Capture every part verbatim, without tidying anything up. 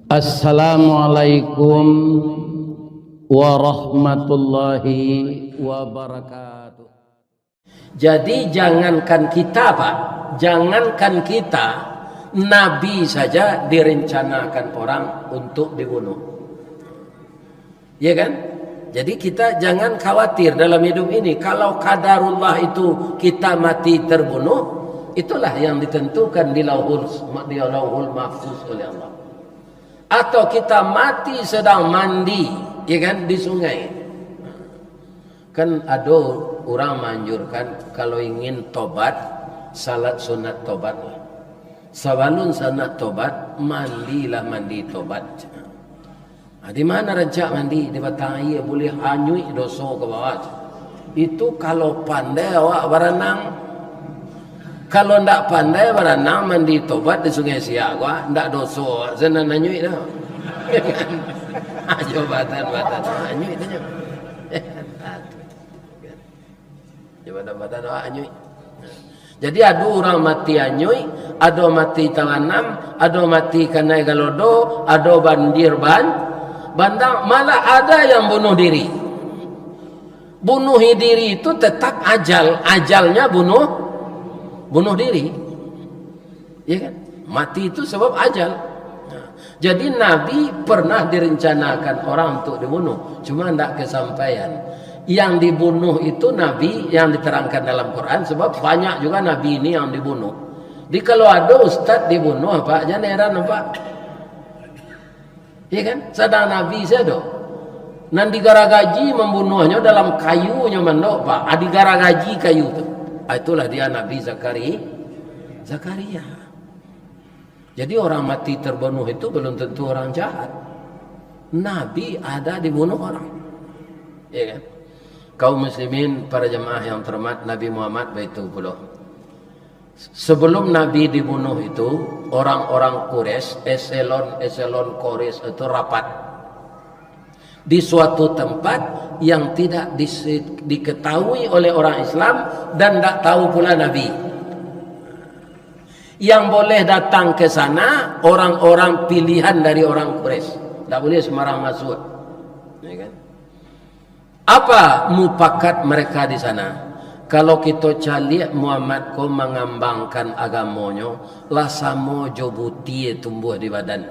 Assalamualaikum warahmatullahi wabarakatuh. Jadi, jangankan kita, Pak, jangankan kita, Nabi saja direncanakan orang untuk dibunuh. Ya kan? Jadi, kita jangan khawatir dalam hidup ini. Kalau qadarullah itu kita mati terbunuh, itulah yang ditentukan di Lauhul, di Lauhul Mahfuz oleh Allah. Atau kita mati sedang mandi, ya kan, di sungai. Kan ado urang manganjurkan, kalau ingin tobat, salat sunat tobat. Sabalun sunat tobat, mandilah mandi tobat. Ha, di mana rancak mandi? Di batang aia, buliah anyuik doso ka bawah. Itu kalau pandai awak baranang. Kalau ndak pandai baranang, mandi tobat di Sungai Siak ko, ndak doso awak, sinan anyuik tu. Ajo batan-batan anyuik tu nyo. Ajo batan-batan awak anyuik. Jadi, ado urang mati anyuik, ado mati talanam, ado mati kanai galodo, ado banjir ban-, bandang, malah ada yang bunuh diri. Bunuh diri itu tetap ajal, ajalnya bunuh, bunuh diri. Ya kan? Mati itu sebab ajal. Nah, jadi Nabi pernah direncanakan orang untuk dibunuh, cuma ndak kesampaian. Yang dibunuh itu Nabi yang diterangkan dalam Quran, sebab banyak juga Nabi ini yang dibunuh. Jadi, kalau ada ustaz dibunuh, apa, jangan heran, apa. Ya kan? Sadang Nabi sajo. Nan digaragaji mambunuahnyo dalam kayu nyo mandok, Pak. Ah, digaragaji kayu tu. Ah, itulah dia Nabi Zakari-, Zakaria. Jadi, orang mati terbunuh itu belum tentu orang jahat. Nabi ada dibunuh orang. Ya kan? Kaum muslimin, para jemaah yang terhormat, Nabi Muhammad baitu pulo. Sebelum Nabi dibunuh itu, orang-orang Quraisy, eselon-eselon Quraisy itu rapat di suatu tempat yang tidak dise-, diketahui oleh orang Islam dan ndak tahu pula Nabi. Yang boleh datang ke sana orang-orang pilihan dari orang Quraisy. Ndak boleh sembarang masuk. Ya kan? Apa mupakat mereka di sana? Kalau kito caliak Muhammad ko mangambangkan agamonyo, lah samo jo butie tumbuah di badan.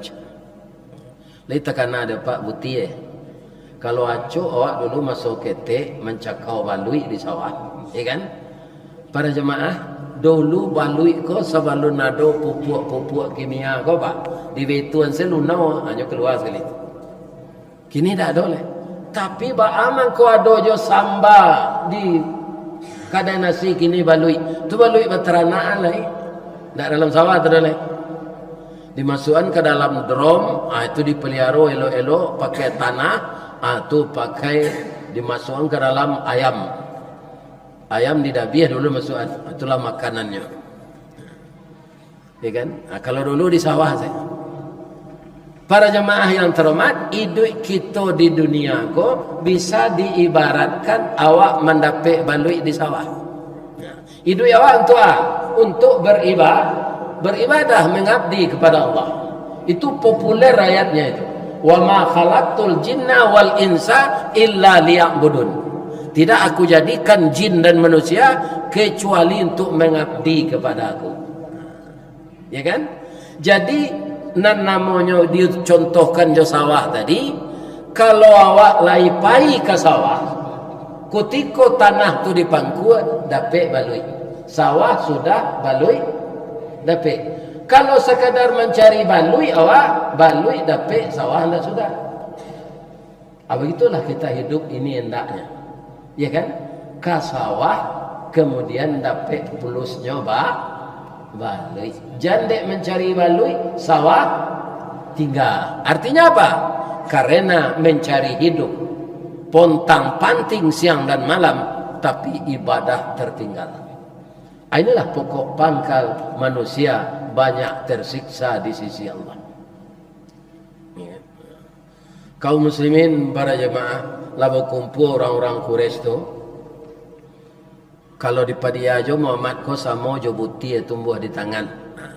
Lai takana dek Pak butie. Kalau acok awak dulu maso ketek mancakau baluik di sawah, ya kan? Para jemaah, dulu baluik ko sabalun ado pupuak-pupuak kimia ko, Pak, dibetuan se luno, hanyo kalua sakali. Kini dak ado lai. Tapi baa mangko ado jo samba di kadai nasi kini baluik. Tu baluik bataranak lai. Dak dalam sawah tu dah lai. Dimasuakan ka dalam drom, ah, itu dipaliaro elok-elok, pakai tanah, ah, tu pakai dimasuakan ka dalam ayam. Ayam didabiah dulu masuakan, itulah makanannyo. Ya kan? Nah, kalau dulu di sawah saja. Para jemaah yang terhormat, iduik kito di dunia ko bisa diibaratkan awak mandapek baluik di sawah. Nah, iduik awak untuk a-, untuk beriba-, beribadah, mengabdi kepada Allah. Itu populer ayatnya itu. "Wa ma khalaqtul jinna wal insa illa liya'budun." Tidak Aku jadikan jin dan manusia kecuali untuk mengabdi kepada Aku. Ya kan? Jadi, nan namonyo dicontohkan jo sawah tadi, kalau awak lai pai ka sawah, kutiko tanah tu dipangkua, dapek baluik. Sawah sudah, baluik dapek. Kalau sakadar mancari baluik awak, baluik dapek, sawah ndak sudah. Ah, begitulah kita hidup ini hendaknya. Ya kan? Ka sawah, kemudian dapek pulusnyo ba-, baluik. Jan dek mancari baluik, sawah tinggal. Artinya apa? Karena mencari hidup, pontang-panting siang dan malam, tapi ibadah tertinggal. Ah, inilah pokok pangkal manusia banyak tersiksa di sisi Allah. Ya. Kaum muslimin, para jemaah, lah bakumpua urang-urang Quraisy tu. Kalau dipadia jo Muhammad ko samo jo butie tumbuah di tangan. Nah,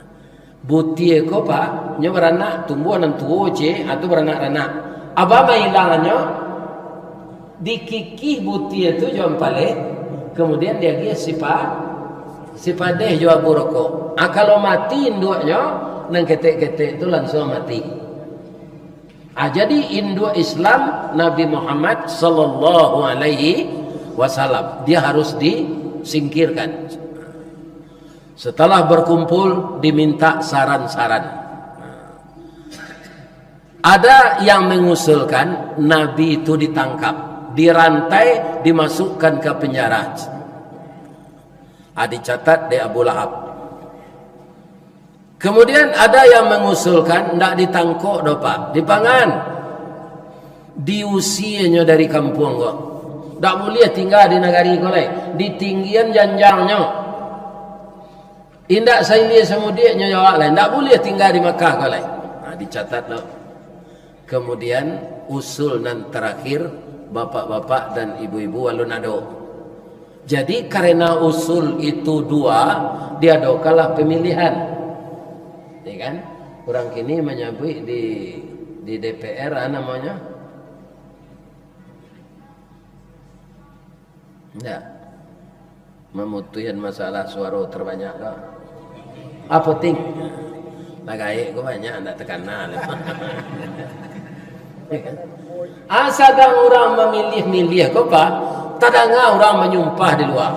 Butie ko, Pak, nyo baranak, tumbuah nan tuo, cek, atau baranak-ranak. Aba mailangannyo, dikikih butie tu jo ampaleh, kemudian diagiah sipa-, sipadeh jo abu rokok. Ah, kalau mati induaknyo, nan ketek-ketek tu lansuang mati. Ah, jadi induak Islam Nabi Muhammad sallallahu alaihi wasallam, dia harus disingkirkan. Setelah berkumpul, diminta saran-saran. Ada yang mengusulkan Nabi itu ditangkap, dirantai, dimasukkan ke penjara. Ah, dicatat dek Abu Lahab. Kemudian ada yang mengusulkan ndak ditangkok doh, Pak, dipangan. Diusianyo dari kampuang ko. Ndak buliah tingga di nagari ko lai. Ditinggian janjangnyo. Indak sailia samudiaknyo jo awak lai. Ndak buliah tingga di Makkah ko lai. Nah, dicatat lo. Kemudian usul nan terakhir, bapak-bapak dan ibu-ibu alun ado. Jadi, karena usul itu dua, diadokanlah pemilihan. Ya kan? Urang kini manyabuik di, di D P R, ah, namonyo. Ndak. Mamutuihan masalah suaro terbanyak ko. Apo ting? Lah gaek ko banyak, ndak takana. Ah, sadang urang mamiliah-miliah ko, Pak, tadanga urang manyumpah di lua.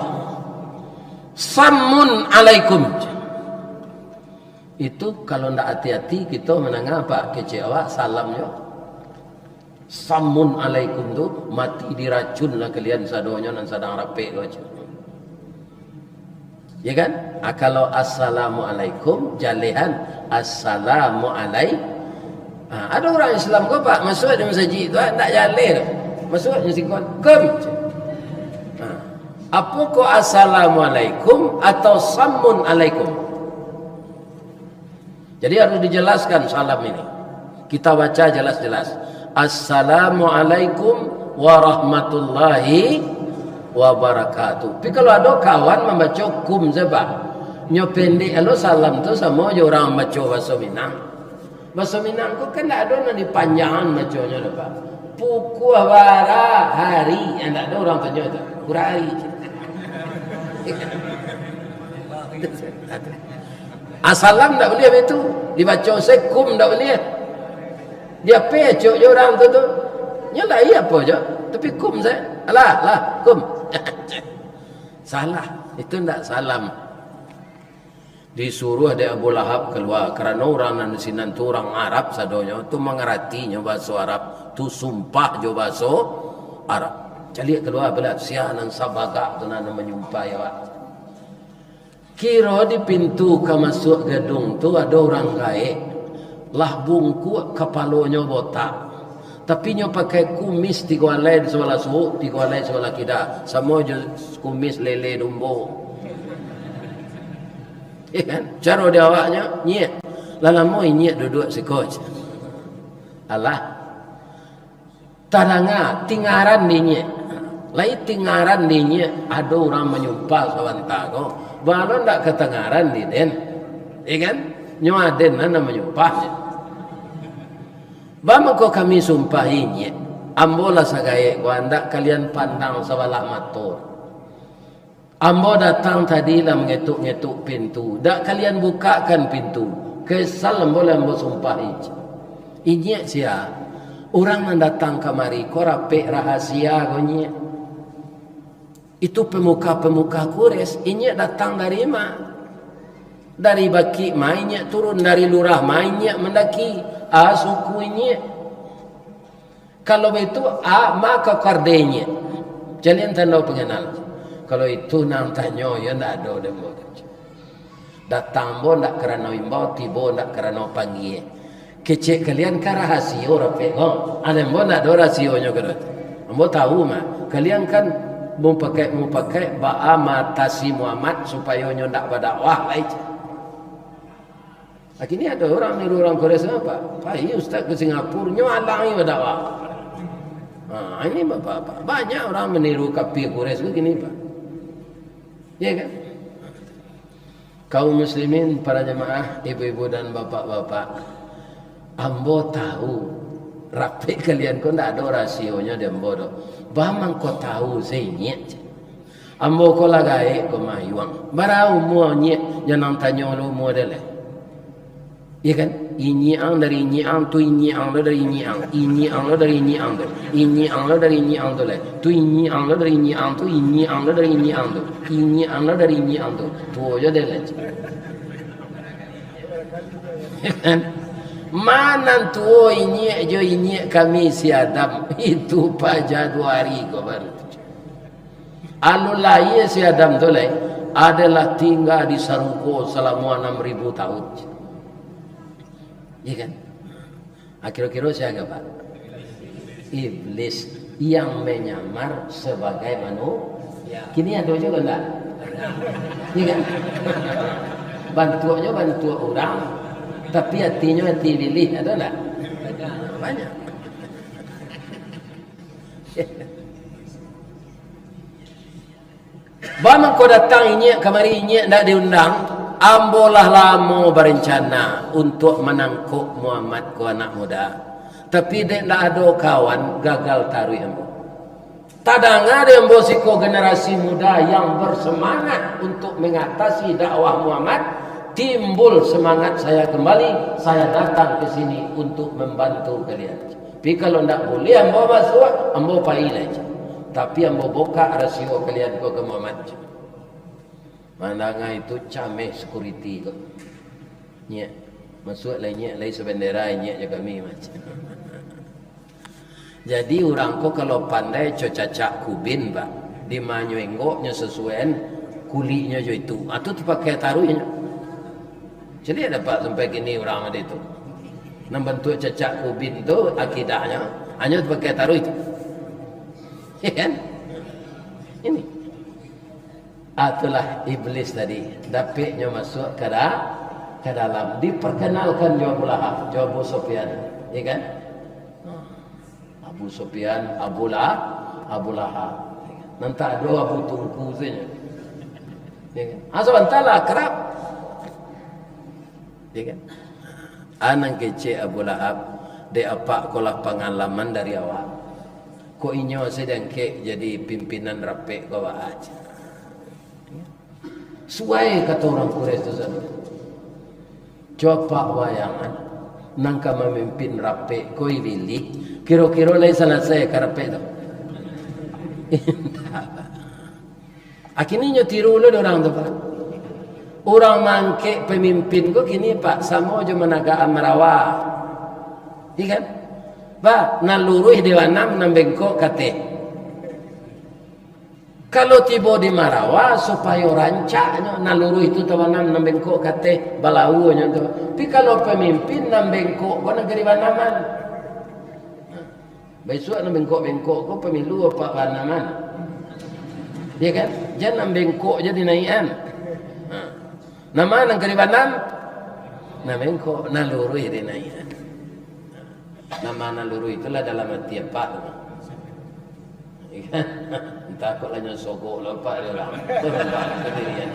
Samun alaikum. Itu kalau ndak ati-ati kito mandanga, Pak, kecek awak salam jo. Samun alaikum tu, mati diracun lah kalian sadonyo nan sadang rapek ko, cek. Ya kan? Ah, kalau assalamualaikum, jalehan, assalamu alai-, ah, ado urang Islam ko, Pak, masuak di masajik tu, ah, ndak jaleh tu. Masuak nyo singkon, "Kum," cek. Ah, apo ko assalamualaikum atau samun alaikum? Jadi, harus dijelaskan salam ini. Kita baca jelas-jelas. "Assalamualaikum warahmatullahi wabarakatuh." Tapi kalau ado kawan mambaco kum saja, nyo pendek lo salam tu, samo jo urang mambaco bahaso Minang. Bahaso Minang ko kan ndak ado nan dipanjangan baconyo doh, Pak. Pukua bara hari, yang ndak ado urang tanyo tu. Kurang hari. Asalam ndak buliah baitu. Dibaco se kum ndak buliah. Di ape acok jo urang tu tu. Nyo lai apo jo. Tapi kum se. Alah, lah, kum. Salah. Itu ndak salam. Disuruah dek Abu Lahab kalua, karano urang nan di sinan tu urang Arab sadonyo, tu mangaratinyo bahaso Arab, tu sumpah jo bahaso Arab. Caliak kalua, bala sia nan sabagak tu nan manyumpahi awak. Kiro di pintu ka masuak gaduang tu ado urang gaek, lah bungkuak kapalonyo botak, tapi nyo pakai kumis tigo alai di sabalah suok, tigo alai sabalah kida, samo jo kumis lele dombo. Ya kan? Caro di awaknyo, nyiak. Lah lamo inyiak duduak siko. Alah. Tadanga, tingaran di inyiak. Lai tingaran di inyiak, ado urang manyumpah sabanta ko. Baa lo ndak katangaran di den. Ya kan? Nyo aden nan manyumpah. Baa mangko kami sumpahi inyiak. Ambo lah sagaek ko, andak kalian pandang sabalah mato. Ambo datang tadi lah mangetuk-ngetuk pintu. Dak kalian bukakkan pintu. Kesal ambo lah ambo sumpahi. Inyiak sia? Urang nan datang kamari ko rapek rahasia ko nyiak. Itu pemuka-pemuka Quraisy, inyiak datang dari ma? Dari bakik ma inyiak turun, dari lurah ma inyiak mandaki? A suku inyiak. Kalau baitu, a, ma ka kardenya? Calian tando panganal. Kalau itu nan tanyo, yo ndak ado dek ambo. Datang ambo ndak karano imbau, tibo ndak karano panggia. Kecek kalian ka rahasio rapek ko. Ado ambo ndak ado rahasionyo ko doh. Ambo tahu mah. Kalian kan mupakai, mupakai baa maatasi Muhammad supayo nyo ndak badakwah lai. Kini ado urang niru urang Quraisy, Pak. Pai ustaz ka Singapura, nyo alangi badakwah. Ha, ini bapak-bapak. Banyak urang maniru kapia Quraisy ko kini, Pak. Ya kan? Kaum muslimin, para jamaah, ibu-ibu dan bapak-bapak, ambo tahu, rapek kalian ko ndak ado rasionyo di ambo doh. Ba mangko tahu se inyiak. Ambo ko lah gaek ko mayuang. Bara umua inyiak, jan nan tanyo lo umua den lai. Iya kan? Inyiak ang dari inyiak ang tu, inyiak ang lo dari inyiak ang, inyiak ang lo dari inyiak ang tu, inyiak ang lo dari inyiak ang tu lai. Tu inyiak ang lo dari inyiak ang tu, inyiak ang lo dari inyiak ang tu, inyiak ang lo dari inyiak ang tu. Tuo jo den lai. Kan? Ma nan tuo inyiak jo inyiak kami si Adam, itu paja duo ari ko baru. Alun lahia si Adam tu lai, adalah tingga di sarugo salamo anam ribu tahun. Iya kan? Ah, kiro-kiro sia ko, Pak? Iblis yang menyamar sebagai manusia. Kini ado juo ndak? Iya kan? Bantuaknyo bantuak urang, tapi atinyo ati bilih, ado ndak? Banyak. Ba mangko datang inyiak kamari, inyiak ndak diundang. Ambo lah lamo barencana untuak manangkok Muhammad ko, anak muda. Tapi dek ndak ado kawan, gagal taruih ambo. Tadanga dek ambo siko generasi muda yang bersemangat untuk mengatasi dakwah Muhammad, timbul semangat saya kembali, saya datang ke sini untuk membantu kalian. Tapi kalau ndak buliah ambo masuak, ambo pai lai. Tapi ambo bukak rasio kalian ko ka Muhammad. Mandanga itu cameh security ko. Nyiak, masuak lai nyiak, lai sabendera nyiak jo kami, macam. Jadi urang ko kalau pandai co cacak kubin, Pak, di ma nyo enggoknyo sasuaian kuliknyo jo itu. Ah, tu tapakai taruihnyo. Caliak dapek sampai kini urang ado itu. Nan bantuak cacak kubin tu akidahnyo, hanyo dipakai taruih tu. Ya kan? Ini. Ah, itulah iblis tadi. Dapeknyo masuak ka da-, ka dalam. Diperkenalkan jo Abu Lahab, jo Abu Sufyan. Ya kan? Abu Sufyan, Abu Lahab, Abu Lahab. Nan tak ado Abu Tungku sajo. Ya kan? Ah, sabanta lah akrab. Ya kan? Ah, nan kecek Abu Lahab, dek apak ko lah pangalaman dari awak. Kok inyo se diangkek jadi pimpinan rapek ko, baa se. Suai kato urang Quraisy tu sadonyo. Cubo apak bayangan, nan ka mamimpin rapek ko Iblis, kiro-kiro lai salasai ka rapek tu? Indak. Akhirnyo inyo tiru lo dek urang tu, Pak. Urang maangkek pamimpin ko kini, Pak, samo jo managakan marawa. Iya kan? Pak, nan luruih di anam, nan bengkok ka ateh. Kalau tibo di marawa, supayo rancaknyo, nan luruih tu tabanam, nan bengkok ka ateh, balawunyo tu. Tapi kalau pamimpin, nan bengkok ko nan ka dibanaman. Bisuak nan bengkok-bengkok ko pamilu apak banaman. Ya kan? Jan nan bengkok se dinaiakan. Nan ma nan ka dibanam? Nan bengkok, nan luruih dinaiakan. Nan ma nan luruih itulah dalam ati apak tu. Antah kok lah nyo sogok lo apak di urang. Nampak lah kadirian.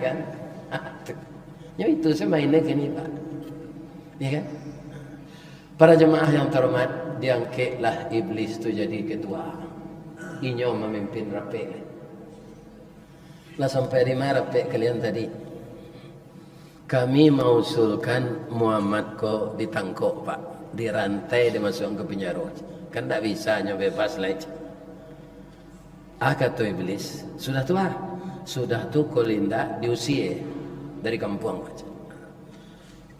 Kan? Nyo itu se mainnyo kini, Pak. Ya kan? Para jamaah yang terhormat, diangkeklah Iblis tu jadi ketua. Inyo mamimpin rapek. Lah sampai di ma rapek kalian tadi? Kami mausulkan Muhammad ko ditangkok, Pak. Dirantai, dimasuakkan ka pinjaro. Kan ndak bisa nyo bebas lai. Ah, kato Iblis, sudah tu ah. Sudah tu, kalau indak, diusie dari kampuang, Pak.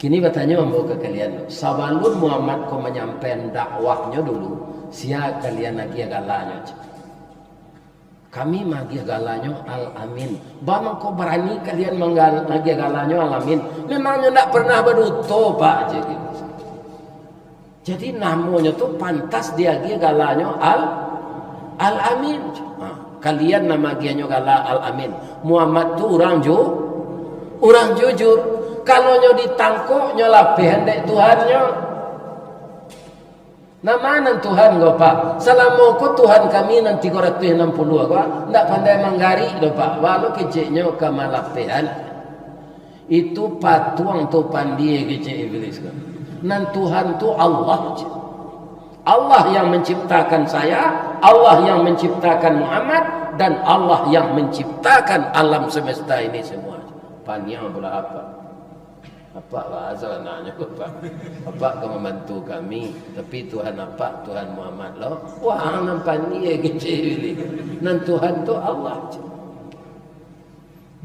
Kini batanyo ambo ka kalian, sabalun Muhammad ko manyampaian dakwahnyo dulu, sia kalian agiah galanyo? Kami maagiah galanyo Al-Amin. Ba mangko barani kalian manggal-, maagiah galanyo Al-Amin? Memangnyo ndak pernah baduto, Pak, cek gitu. Jadi, namonyo tu pantas diagiah galanyo Al-, Al-Amin. Ha, kalian nan maagiahnyo gala Al-Amin. Muhammad tu urang ju-, urang jujur. Kalau nyo ditangkok, nyo lapehan dek Tuhannyo. Nan ma nan Tuhan ko, Pak? Salamo ko Tuhan kami nan tigo ratuih anam puluah ko, ndak pandai manggarik doh, Pak. Walau keceknyo ka malapehan. Itu patuang tu pandie kecek Iblis kan. Nan Tuhan tu Allah je. Allah yang menciptakan saya, Allah yang menciptakan Muhammad, dan Allah yang menciptakan alam semesta ini semua. Paniang pula apa? Apa bahasa anaknya apa? Apa ka membantu kami? Tapi Tuhan apa? Tuhan Muhammad lo. Wah, nan pandie kecek Iblis. Nan Tuhan tu Allah je.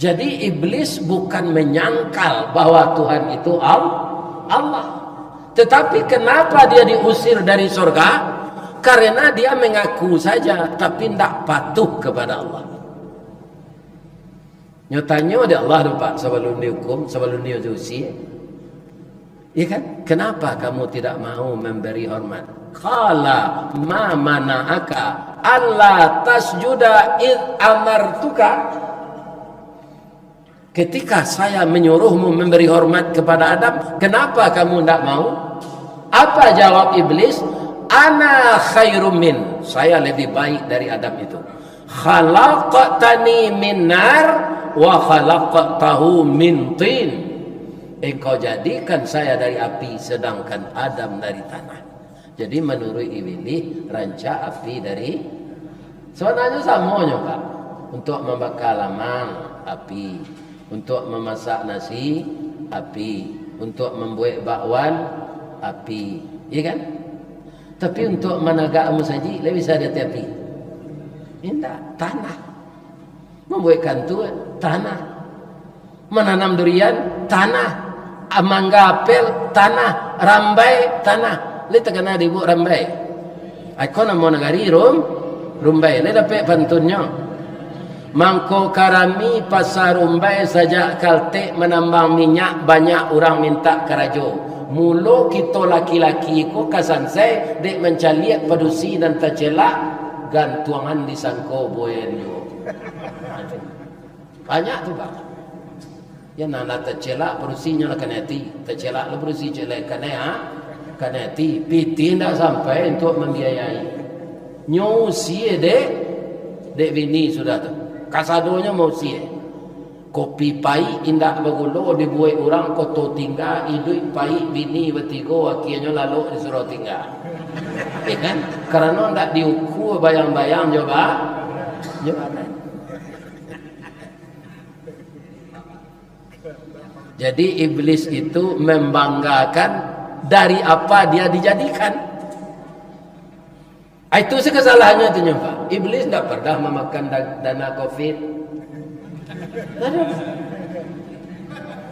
Jadi, iblis bukan menyangkal bahwa Tuhan itu Al-, Allah. Tetapi, kenapa dia diusir dari surga? Karena dia mengaku saja, tapi ndak patuh kepada Allah. Nyo tanyo dek Allah tu, Pak, sebelum dihukum, sebelum diusir. Iya kan? Kenapa kamu tidak mau memberi hormat? Qala ma mana'aka alla tasjuda id amartuka. Ketika saya menyuruhmu memberi hormat kepada Adam, kenapa kamu tidak mau? Apa jawab iblis? Ana khairum min. Saya lebih baik dari Adam itu. Khalaqtani min nar wa khalaqtahu min tin. Engkau jadikan saya dari api, sedangkan Adam dari tanah. Jadi, manuruik Iblis, rancak api dari, sabananyo samonyo, Pak. Untuk mambaka lamang, api. Untuk mamasak nasi, api. Untuk mambuek bakwan, api. Iya kan? Tapi, untuk managak musajik, lai bisa di ateh api? Indak, tanah. Mambuek kantua, tanah. Mananam durian, tanah. Mangga, apel, tanah. Rambai, tanah. Lai takana di ibuk rambai? Ai ko namo nagari, Rum-, Rumbai. Lai dapek pantunnyo? Mangko karami Pasa Rumbai sajak Kaltek manambang minyak, banyak urang mintak karajo. Mulo kito laki-laki ko ka sansai dek mancaliak padusi nan tacelak, gantuangan disangko buayo juo. Banyak tu, Pak. Yo, nan lah tacelak padusinyo lah kanai ati. Tacelak lah padusi, celak kanai, ha? Kanai ati. Pitih ndak sampai untuak mambiayai. Nyo usie dek, dek bini sudah tu. Kasadonyo mausie. Kopi paik indak bagulo dibuek urang Koto Tingga, iduik paik bini batigo, akienyo lalok disuruah tingga. Yo kan? Karano ndak diukua bayang-bayang jo ba-, jo badan. Jadi, iblis itu membanggakan dari apa dia dijadikan. Ah, itu se kesalahannyo tu nyo, Pak. Iblis ndak pernah mamakan da-, dana covid. Ndak ado.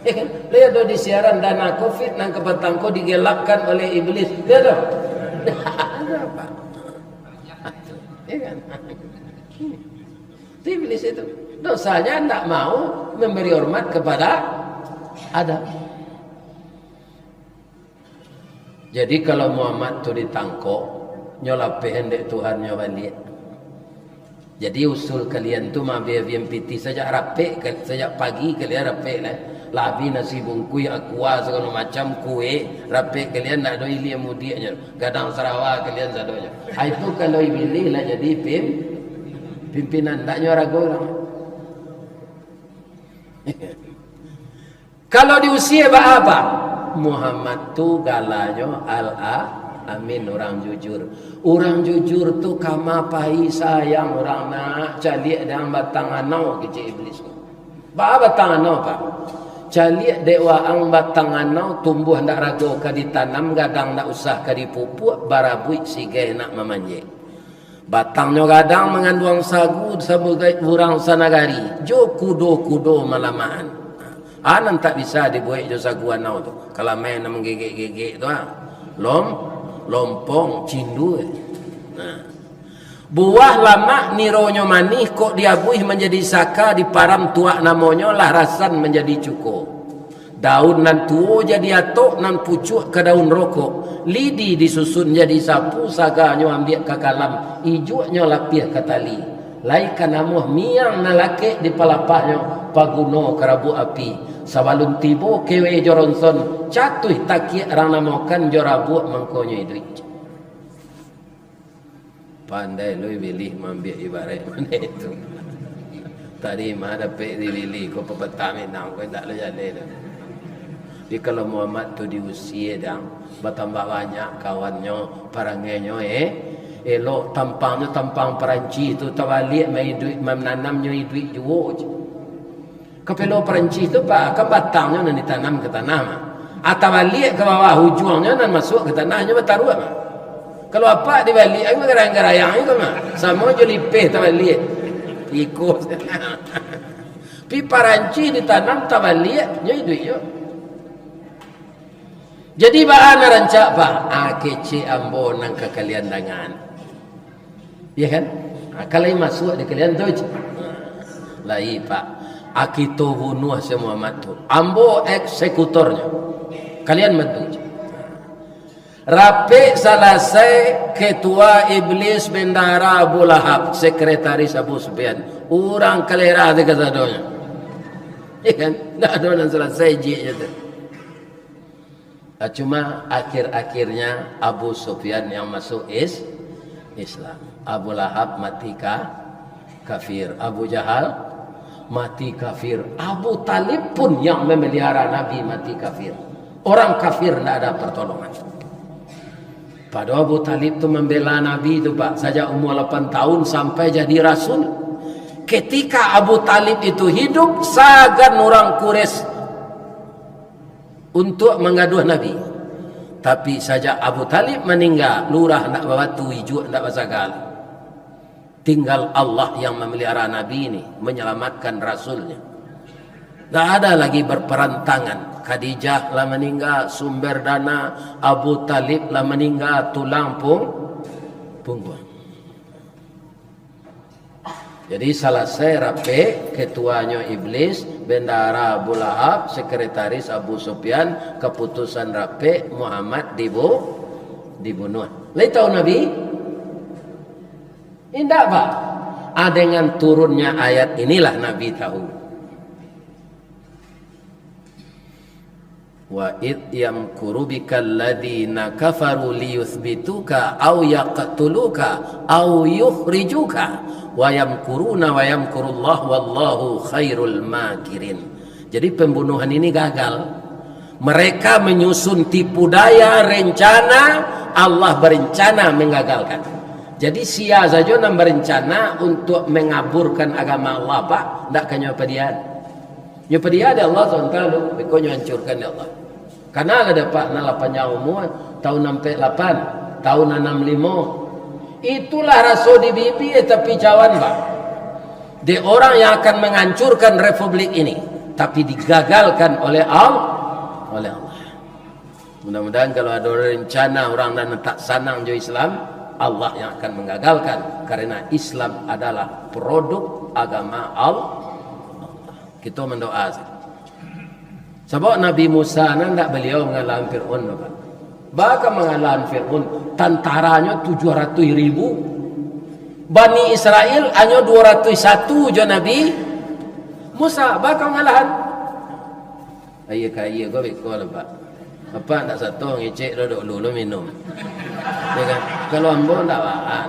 Yo kan? Lai ado di siaran dana covid nan kapatang ko digelapkan oleh iblis. Lai ado? Ndak ado, Pak. Yo kan? Itu iblis itu. Dosanya ndak mau memberi hormat kepada Adam. Jadi, kalau Muhammad tu ditangkok, nyo lapeh dek Tuhannyo baliak. Jadi, usul kalian tu mabiabian pitih sajak rapek, sajak pagi kalian rapek lah. Lah abih nasi bungkuih, aqua, sagalo macam, kue, rapek kalian, ndak ado ilia mudiaknyo. Gadang sarawa kalian sadonyo. Ah, itu kalau Iblis lah jadi pim-, pimpinan, ndak nyo rago urang. Kalau diusie, baa, Pak? Muhammad tu galanyo Al-Amin, urang jujur. Urang jujur tu kama pai sayang urang nak caliak dek batang anau, kecek Iblis tu. Baa batang anau, Pak? Caliak dek waang batang anau, tumbuah ndak rago ka ditanam, gadang ndak usah ka dipupuak, barabuik sigeh nak mamanjek. Batangnyo gadang manganduang sagu sabagai urang sanagari, jo kudo-kudo malamahan. Ah, nan tak bisa dibuek jo sagu anau tu. Kalamai nan manggegek-gegek tu, ah. Lom-, lompong, cindua. Nah. Buah lamak nironyo manih, kok diabuih manjadi saka, diparam tuak namonyo, lah rasan manjadi cuko. Daun nan tuo jadi atok, nan pucuak ka daun rokok. Lidi disusun jadi sapu, saganyo ambiak ka kalam, ijuaknyo lapiah ka tali. Lai ka namuah miang nan lakek di palapahnyo, paguno ka rabuak api. Sabalun tibo kewe jo ronson, catuih takiak rang namokan jo rabuak mangkonyo iduik. Pandai lo Iblis maambiak ibaraik mode tu. Tadi mah dapek di Dili ko, papatah Minang ko, indak lo jaleh doh. Tapi kalau Muhammad tu diusie, dang, batambah banyak kawannyo, parangainyo, eh, elok, tampangnyo tampang Parancis tu, tabaliak maiduik, mananamnyo iduik juo je. Kapelo Parancis tu, Pak, kan batangnyo nan ditanam ka tanah mah. Ah, tabaliak ka bawah, ujuangnyo nan masuak ka tanah, nyo bataruah mah. Kalau apak dibaliak, garayang-garayang itu mah. Samo jo lipeh tabaliak. Iko. Pi Parancis ditanam tabaliak, nyo iduik nyo. Jadi, baa nan rancak, Pak? Ah, kecek ambo nan ka kalian dangan. Iya kan? Ah, ka lai masuak di kalian tu je. Lai, Pak. Ah, kito bunuah si Muhammad tu. Ambo eksekutornyo. Kalian bantu je. Rapek salasai, ketua Iblis, bendahara Abu Lahab, sekretaris Abu Sufyan. Urang kalera tu kasadonyo. Iya kan? Ndak ado nan salasai jiknyo tu. Ah, cuma akhir-akhirnya Abu Sufyan yang masuk is-, Islam. Abu Lahab mati ka-, kafir. Abu Jahal mati kafir. Abu Talib pun yang memelihara Nabi mati kafir. Orang kafir ndak ada pertolongan. Padahal Abu Talib tu membela Nabi tu, Pak, sajak umur lapan tahun sampai jadi rasul. Ketika Abu Talib itu hidup, sagan urang Quraisy untuk manggaduah Nabi. Tapi sajak Abu Talib maningga, lurah ndak babatu, ijuak ndak basaga. Tinggal Allah yang memelihara Nabi ini, menyelamatkan Rasul-Nya. Ndak ada lagi berperantangan. Khadijah lah maningga, sumber dana, Abu Talib lah maningga, tulang pung-, pungguang. Jadi, salasai rapek, ketuanyo Iblis, bendahara Abu Lahab, sekretaris Abu Sufyan, kaputusan rapek, Muhammad dibu-, dibunuah. Lai tahu Nabi? Indak, Pak. Ah, dengan turunnya ayat inilah Nabi tahu. "Wa idh yamkuru bikal ladzina kafaru liyutsbituka aw yaqtuluka aw yukhrijuka wa yamkuruna wa yamkurullahu wallahu khairul makirin." Jadi, pembunuhan ini gagal. Mereka menyusun tipu daya, rencana, Allah berencana menggagalkan. Jadi, sia sajo nan berencana untuk mengaburkan agama Allah, Pak, ndak ka nyo padiaan. Nyo padiaan dek Allah subhanahu wa taala, beko nyo hancurkan dek Allah. Kana lah dek apak nan lah panjang umua, tahun ampek lapan, tahun anam limo. Itulah raso di bibia, tapi cawan, Pak. Dek orang yang akan menghancurkan republik ini, tapi digagalkan oleh Al-, oleh Allah. Mudah-mudahan kalau ado rencana orang nan tak sanang jo Islam, Allah yang akan menggagalkan, karena Islam adalah produk agama Allah. Kito mandoa sajo. Sabab Nabi Musa nan dak baliau mangalahan Firaun, Pak. Baa ka mangalahan Firaun, tantaranyo tujuah ratuih ribu. Bani Israel hanyo duo ratuih satu jo Nabi Musa, baa ka mangalahan? Aia ka aia ko beko lah, Pak. Apak ndak sato ngecek lo, dok dulu minum. Ya kan? Kalau ambo ndak baa.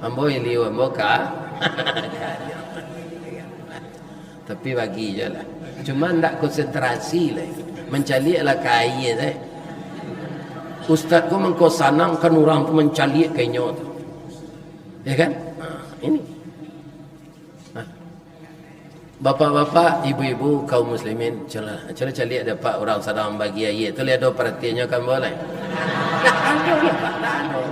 Ambo iliu, ambo ka. Tapi bagi je lah. Cuma ndak konsentrasi lah. Mancaliak lah ka aia teh. Ustaz ko mangko sanang kan urang tu mancaliak ka inyo tu. Ya kan? Ha, ini. Ha. Bapak-bapak, ibu-ibu, kaum muslimin, cubolah, cubolah caliak dek apak urang sadang bagi aia tu, lai ado paratiannyo ka ambo lai? Ndak ado lah, Pak, ndak ado.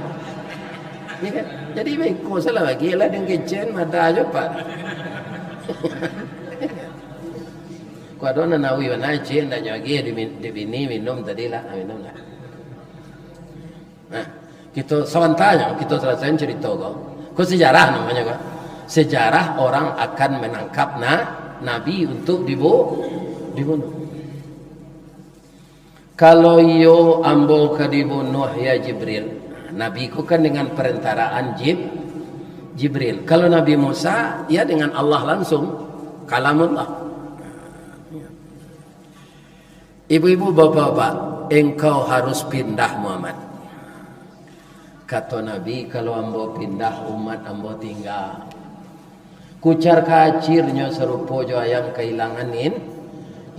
Ya kan? Jadi, beko salah bagi lah, deng kecen, madah jo, Pak. Kok ado nan awih bana, cen, ndak nyo agiah di min-, di bini minum tadi lah, minum lah. Nah, kito sabantanyo, kito salasaian carito ko. Ko sejarah namonyo ko. Sejarah orang akan menangkap na-, Nabi untuk dibu-, dibunuh. Kalau iyo ambo ka dibunuh, ya Jibril. Nabi ko kan dengan perentaraan Jib-, Jibril. Kalau Nabi Musa, ya dengan Allah langsung. Kalamullah. Ibu-ibu, bapak-bapak, engkau harus pindah, Muhammad. Kato Nabi, kalau ambo pindah, umat ambo tingga. Kucar kacirnyo sarupo jo ayam kailangan in-,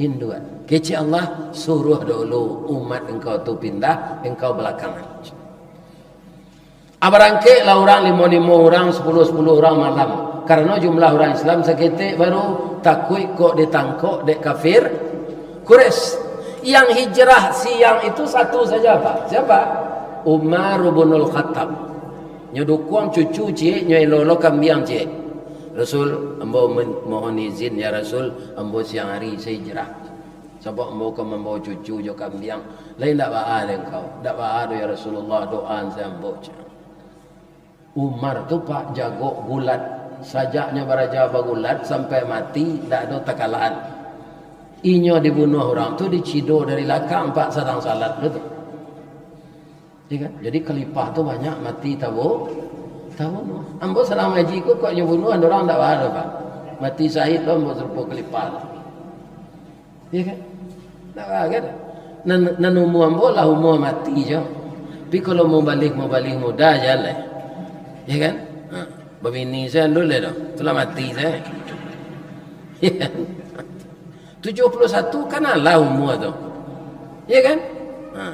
induak. Kecek Allah, suruah dahulu umat engkau tu pindah, engkau balakangan. Ah, barangkeklah urang limo-limo urang, sapuluah-sapuluah urang malam. Karano jumlah urang Islam saketek baru, takuik kok ditangkok dek kafir Quraisy. Yang hijrah siang itu satu saja, Pak. Siapa? Umar bin Khattab. Nyo dukuang cucu ciek, nyo elo-elo kambiang ciek. "Rasul, ambo men-, mohon izin, ya Rasul, ambo siang hari sa hijrah. Sabab ambo ka mambawa cucu jo kambiang." "Lai ndak baa dek engkau?" "Ndak baa doh, ya Rasulullah, doa an sa ambo," cek. Umar tu, Pak, jago gulat. Sajaknyo baraja bagulat sampai mati, ndak ado takalahan. Inyo dibunuah urang tu, dicido dari lakang, Pak, sadang salat tu. Ya kan? Jadi khalifah tu banyak mati tabo-, tabunuah. Ambo sadang ngaji ko, kok nyo bunuah, urang ndak baa doh, Pak. Mati syahid lo ambo sarupo khalifah tu. Ya kan? Ndak baa kan? Nan, nan umua ambo lah umua mati jo. Tapi kalau mubalih-mubalih muda, jan lai. Ya kan? Ha. Babini sajo dulu lai tu. Tu lah mati sajo. Ya kan? Tujuah puluah satu kan alah umua tu. Ya kan? Ha.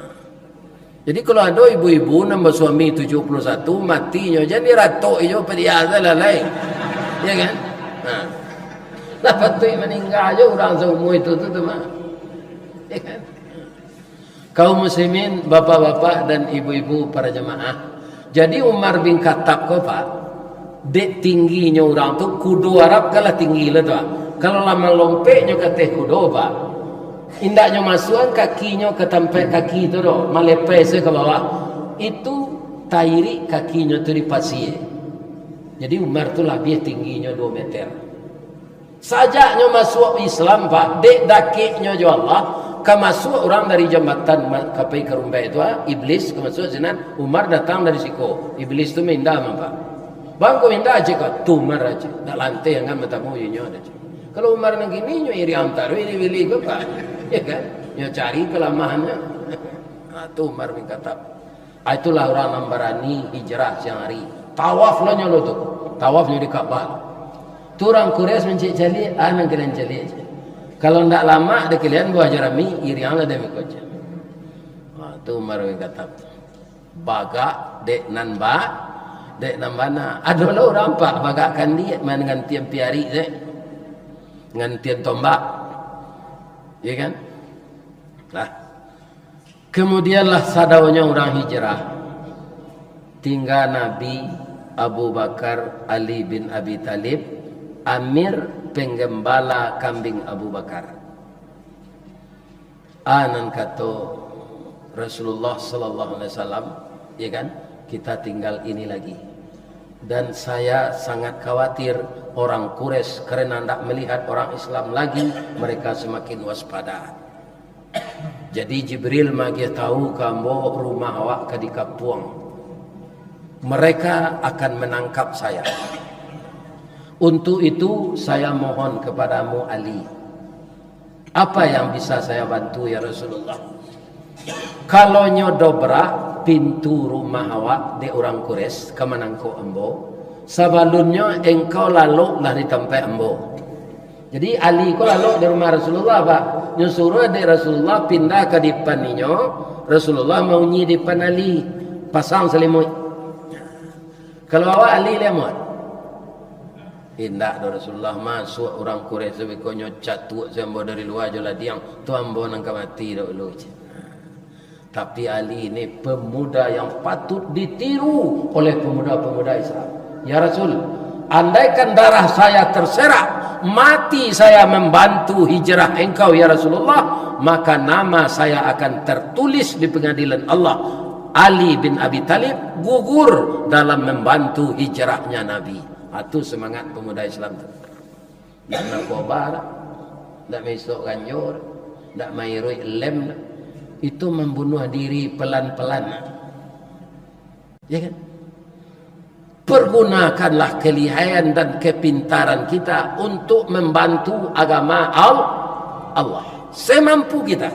Jadi, kalau ado ibu-ibu nan basuami tujuah puluah satu, matinyo, jan diratok inyo, padiah sajolah lai. Ya kan? Ha. Lah patuik maningga jo urang saumua itu tu, tu mah. Ya kan? Kaum muslimin, bapak-bapak dan ibu-ibu para jamaah. Jadi, Umar bin Khattab ko, Pak, dek tingginyo urang tu, kudo Arab kan lah tinggi lah tu, Pak. Kalau lah malompeknyo ka ateh kudo, Pak, indaknyo masuakan kakinyo ka tampek kaki tu doh, malepai se ka bawah. Itu tairik kakinyo tu di pasie. Jadi Umar tu labiah tingginyo duo meter. Sajaknyo masuak Islam, Pak, dek dakeknyo jo Allah, ka masuak urang dari jambatan ma-, ka pai ka rumbek tu, ah, Iblis ka masuak sinan, Umar datang dari siko. Iblis tu minda mah, Pak. Bang, ko minda aje ka, tu Umar aje. Nak lanteh angan batamu jo inyo aje. Kalau Umar nan kini, nyo iri antar, iri bili ko, Pak. Ya kan? Nyo cari kalamahannyo. Ha, tu Umar bin Khattab. Ah, itulah urang nan barani hijrah siang hari. Tawaf lah nyo lo tu. Tawaf nyo di Ka'bah. Tu urang Quraisy mancaliak-caliak, ah, nan kalian caliak je. Kalau ndak lamak dek kalian buah jarami, iriang lah dek miko je. Ha, tu Umar bin Khattab tu. Bagak dek nan ba-, dek nan bana. Ado lah urang, Pak, bagak kandiak, main ngantian piarik je. Ngantian tombak. Ya kan? Nah. Kemudianlah sadaonyo urang hijrah. Tingga Nabi, Abu Bakar, Ali bin Abi Thalib, amir penggembala kambing Abu Bakar. Ah, nan kato Rasulullah sallallahu alaihi wasallam, ya kan, kita tinggal ini lagi. Dan saya sangat khawatir orang Quraisy karena ndak melihat orang Islam lagi, mereka semakin waspada. Jadi Jibril magiah tahu ka ambo rumah awak ka dikapuang. Mereka akan menangkap saya. Untuk itu saya mohon kepadamu Ali. Apa yang bisa saya bantu, ya Rasulullah? Kalau nyo dobrak pintu rumah awak dek urang Quraisy ka manangkok ambo, sabalunnyo engkau laloklah di tampek ambo. Jadi, Ali ko lalok di rumah Rasulullah, Pak. Nyo suruah dek Rasulullah pindah ka dipan inyo, Rasulullah maunyi dipan Ali, pasang salimuik. Kalau awak Ali lai amuah? Indak doh, Rasulullah, masuak urang Quraisy tu beko nyo catuak se ambo dari lua jo ladiang, tu ambo nan ka mati dahulu, cek. Tapi Ali ini pemuda yang patut ditiru oleh pemuda-pemuda Islam. Ya Rasul, andaikan darah saya terserak, mati saya membantu hijrah engkau, ya Rasulullah, maka nama saya akan tertulis di pengadilan Allah. Ali bin Abi Thalib gugur dalam membantu hijrahnya Nabi. Ha, tu semangat pemuda Islam tu. Ndak narkoba dah, ndak maisok ganjo dah, ndak mairuik lem dah. Itu mambunuah diri pelan-pelan. Ya kan? Pergunakanlah kelihaian dan kepintaran kita untuk membantu agama Al-, Allah semampu kita.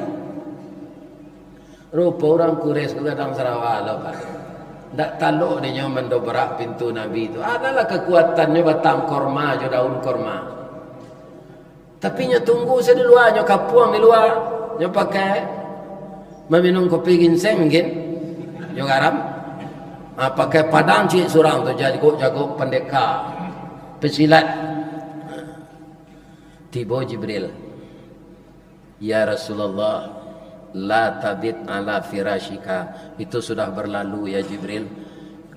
Rupo urang Quraisy tu gadang sarawa lo, Pak. Ndak talok dek nyo mandobrak pintu Nabi tu. Adalah kakuatannyo batang korma jo daun korma. Tapi nyo tunggu sajo di lua, nyo kapuang di lua, nyo pakai maminum kopi ginseng mungkin, jo garam. Ha, pakai padang ciek surang tu, jago-jago pandeka, pesilat. Tibo Jibril. "Ya Rasulullah, la tabit ala firasyika." Itu sudah berlalu, ya Jibril.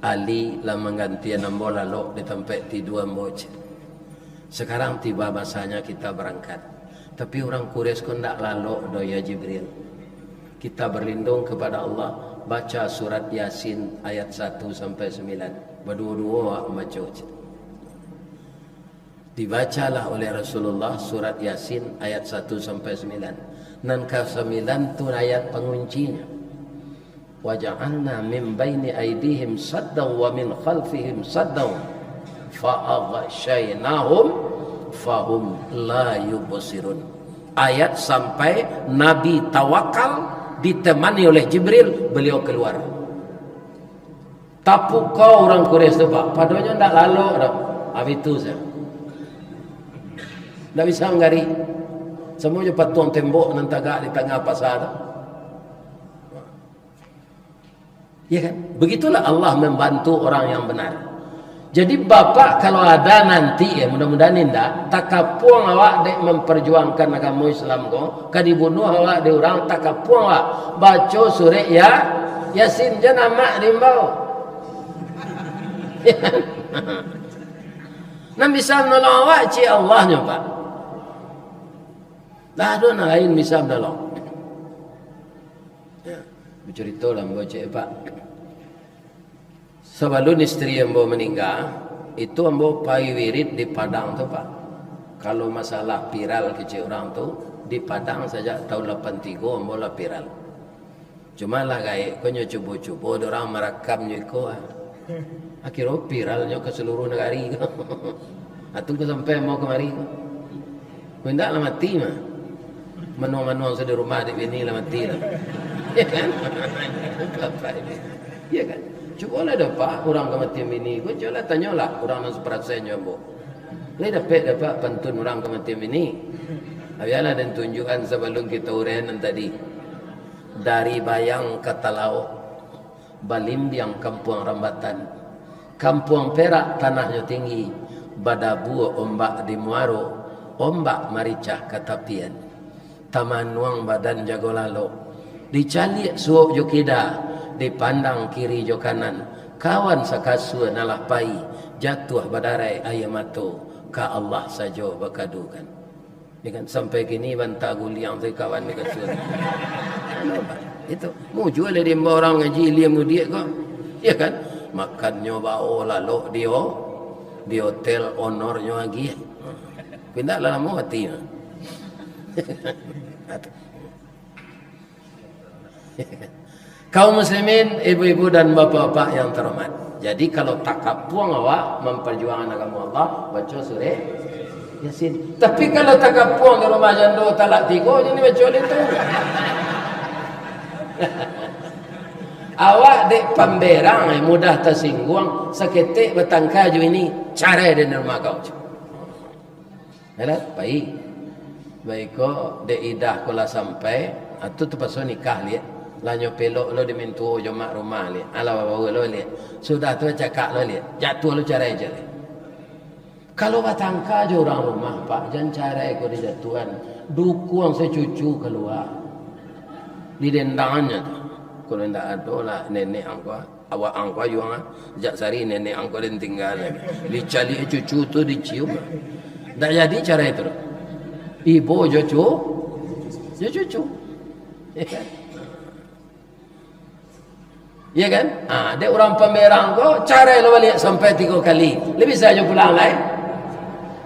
Ali lah manggantian ambo lalok di tampek tidua ambo, cek. Sekarang tiba masanya kita berangkat. Tapi urang Quraisy ko ndak lalok doh, ya Jibril. Kita berlindung kepada Allah, baca surat Yasin ayat satu sampai sembilan. Baduo-duo awak mambaco, cek. Dibacalah oleh Rasulullah surat Yasin ayat satu sampai sembilan. Nan ka sambilan tu ayat panguncinyo. "Wa ja'alna min baini aidihim saddan wa min khalfihim saddan fa aghsyainahum fahum la yubsirun." Ayat sampai Nabi tawakal ditemani oleh Jibril, beliau keluar. Tapukau urang Quraisy tu, Pak. Padonyo ndak lalok doh. Abih tu sajo. Ndak bisa manggarik. Samo jo patuang tembok nan tagak di tangah pasa tu. Ya kan? Begitulah Allah membantu orang yang benar. Jadi, Bapak, kalau ada nanti, ya, mudah-mudahan indak, takapuang awak dek memperjuangkan agamo Islam ko, ka dibunuah awak dek urang, takapuang awak, baco surek ya, Yasin, jan amak diimbau. Nan bisa manolong awak, ciek Allah nyo, Pak. Ndak ado nan lain bisa manolong. Ya, bacarito lah ambo, cek, Pak. Sabalun isteri ambo maningga, itu ambo pai wirid di Padang tu, Pak. Kalau masalah viral kecek urang tu, di Padang sajak tahun lapan tigo ambo lah viral. Cuma lah gaek ko nyo cubo-cubo, dek urang marakam nyo iko, ah. Akhirnyo viral nyo ka saluruh nagari ko. Atun ko sampai ambo kamari ko. Ko indak lah mati mah. Manuang-manuang sudah rumah dek bini lah mati lah. Ya kan? Apa ini? Ya kan? Cubolah dapat urang kamatian bini ko, cubolah tanyolah urang nan saparasai jo ambo. Lai dapek dapat pantun urang kamatian bini? Bialah den tunjuakan sabalun kito uraian nan tadi. Dari Bayang ka Talaok, balimbiang Kampuang Rambatan. Kampuang Perak tanahnyo tinggi, badabua ombak di muaro, ombak maricah ka tapian. Tamanuang badan jago lalok, dicaliak suok jo kida, dipandang kiri jo kanan, kawan sakasua nan lah pai, jatuah badarai aia mato, ka Allah sajo bakadukan. Ya kan? Sampai kini banta guliang tu kawan di kasua. Anu, Pak, itu. Mujua lah diimbau urang mangaji ilia mudiak ko. Ya kan? Makannyo bao lalok di ho-, di hotel, onornyo agiah. Pindah lah lamo mati. Kaum muslimin, ibu-ibu dan bapak-bapak yang terhormat. Jadi, kalau takapuang awak memperjuangkan agama Allah, baca surah Yasin. Tapi kalau takapuang di rumah jando talak tigo, jadi baca itu. Awak dek pamberang, eh, mudah tersinggung, saketek batangka jo ini, carai dari rumah kau. Yalah, pai. Baiko, dek idah ko lah sampai, ah, tu tapaso nikah liak. Lah nyo pelok lo di mintuo jo mak rumah liak. Alah babawa lo liak. Sudah tu cakak lo liak. Jatuah lo carai je liak. Kalau batangka jo urang rumah, Pak, jan carai ko dijatuahan. Dukuang sacucu kalua. Didendangannyo tu. Kalau indak ado lah nenek angko. Awak angko ayuang, ah. Jak sari nenek angko den tingga lai. Dicaliak cucu tu dicium. Ndak jadi carai tu. Ibo jo cu-, jo cucu. Ya kan? Ya kan? Ah, dek urang pamberang ko, carai lo baliak sampai tigo kali. Lai bisa jo pulang lai?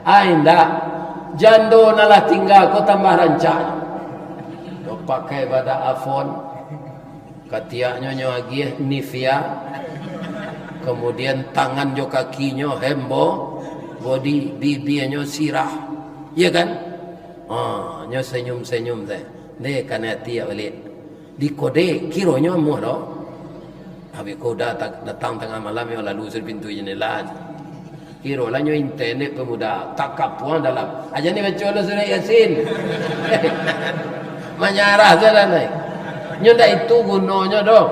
Ah, indak. Jando nan lah tingga ko tambah rancak. Nyo pakai badak Avon. Katiaknyo nyo agiah Nivea, kemudian tangan jo kakinyo hand body, bibianyo sirah, ya kan? Ha, nyo senyum-senyum teh. Deh, kanai ati awak baliak. Di kode, kironyo amuah doh. Abih ko uda ta-, datang tangah malam, yo lalu suri pintu jendela. Kirolah nyo intenek pemuda, takapuang dalam. Aja ni baco lo surah Yasin. Manyarah sajo nai. Nyo ndak itu gunonyo doh.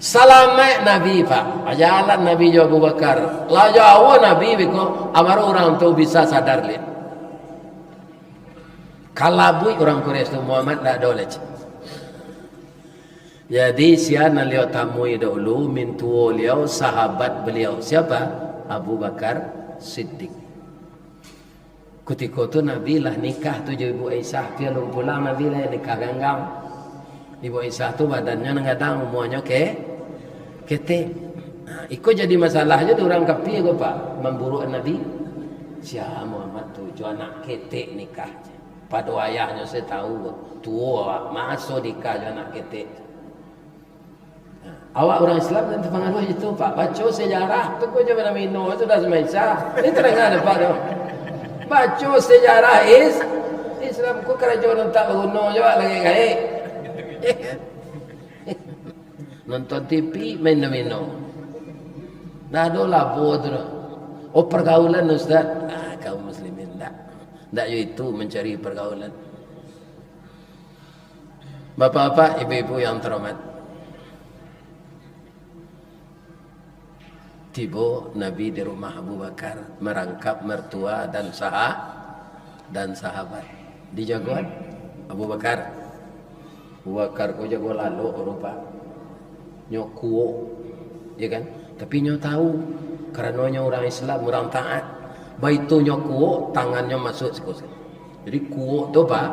Salamaik Nabi, Pak. Bajalan Nabi jo Abu Bakar. Lah jauah Nabi beko, baru urang tu bisa sadar liak. Kalabuik urang Quraisy tu, Muhammad ndak ado lai. Jadi, sia nan liau tamui dahulu, mintuo liau, sahabat beliau. Siapa? Abu Bakar Siddiq. Kutiko tu Nabi lah nikah tu jo Ibu Aisyah, tapi alun pulang Nabi lai, nikah ganggang. Ibu Aisyah tu badannyo nan gadang, umuanyo ke-, ketek. Nah, iko jadi masalah jo di urang kapia ko, Pak, mamburuakan Nabi. Sia Muhammad tu jo anak ketek nikah. Pado ayahnyo se tau, tuo awak, maso nikah jo anak ketek. Nah, awak urang Islam nan tapangaruah itu, Pak. Baco sejarah tu ko jo bana mino, sudah samaisa. Ini tarang ado, Pak, tu. Baco sejarah is-, Islam ko karajo nan tak baguno jo, lagi gaek. Nonton T V, main domino. Ndak ado labo tu doh. Oh, pergaulan, Ustaz. Ah, kaum muslimin ndak. Ndak yo itu mencari pergaulan. Bapak-bapak, ibu-ibu yang terhormat. Tibo Nabi di rumah Abu Bakar, merangkap mertua dan saha-, dan sahabat. Dijagoan Abu Bakar. Abu Bakar ko jago lalok rupa. Nyo kuok, ya kan? Tapi nyo tahu, karano nyo urang Islam, urang taat. Baitu nyo kuok, tangannyo masuak siko. Jadi kuok tu, Pak,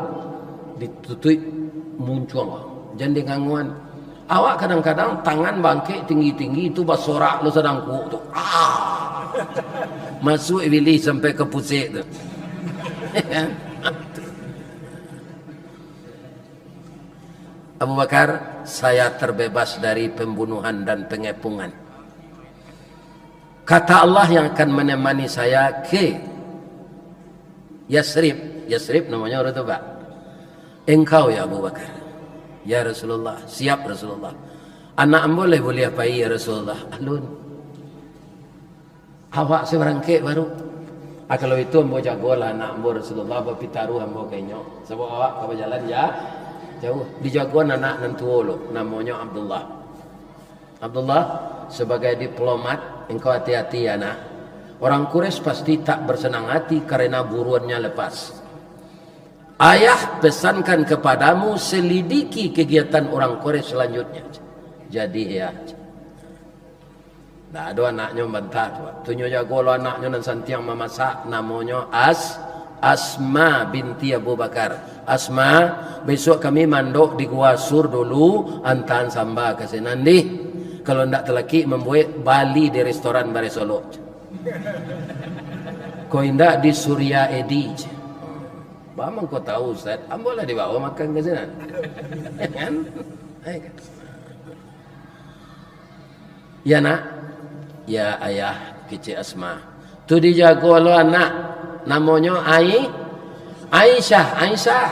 ditutuik muncuang, jan dianguan. Awak kadang-kadang tangan bangkek tinggi-tinggi tu basorak lo sadang kuok tu. Ah! Masuak ibilih sampai ka pusek tu. Abu Bakar, saya terbebas dari pembunuhan dan pengepungan. Kata Allah yang akan menemani saya ke Yasrib. Yasrib namonyo wakatu tu, Pak. Engkau, ya Abu Bakar. Ya Rasulullah. Siap, Rasulullah. Anak ambo lai buliah pai, ya Rasulullah? Alun. Awak se barangkek baru. Ah, kalau itu ambo jagolah anak ambo Rasulullah, bapitaruah ambo ka inyo. Sabab awak ka bajalan ja-, jauah. Dijagoan anak nan tuo lo, namonyo Abdullah. Abdullah, sebagai diplomat, engkau hati-hati, ya nak. Orang Quraisy pasti tak bersenang hati karena buruannya lepas. Ayah pesankan kepadamu, selidiki kegiatan orang Quraisy selanjutnya. Jadi, ya. Ndak ado anaknyo mambantah tu. Tu nyo jago lo anaknyo nan santiang mamasak, namonyo As-, Asma binti Abu Bakar. Asma, besok kami mandok di Gua Sur dulu, antaan samba ka sinan dih. Kalau ndak talakik mambuek, bali di restoran Baresolok. Ko indak di Surya Edi. Ba mangko tahu, Ustaz? Ambo lah dibawa makan ka sinan. Kan? Ai, kan? Ya, Nak. Ya, Ayah, kecek Asma. Tu dijago lo anak. Namonyo Ai-, Aisyah, Aisyah.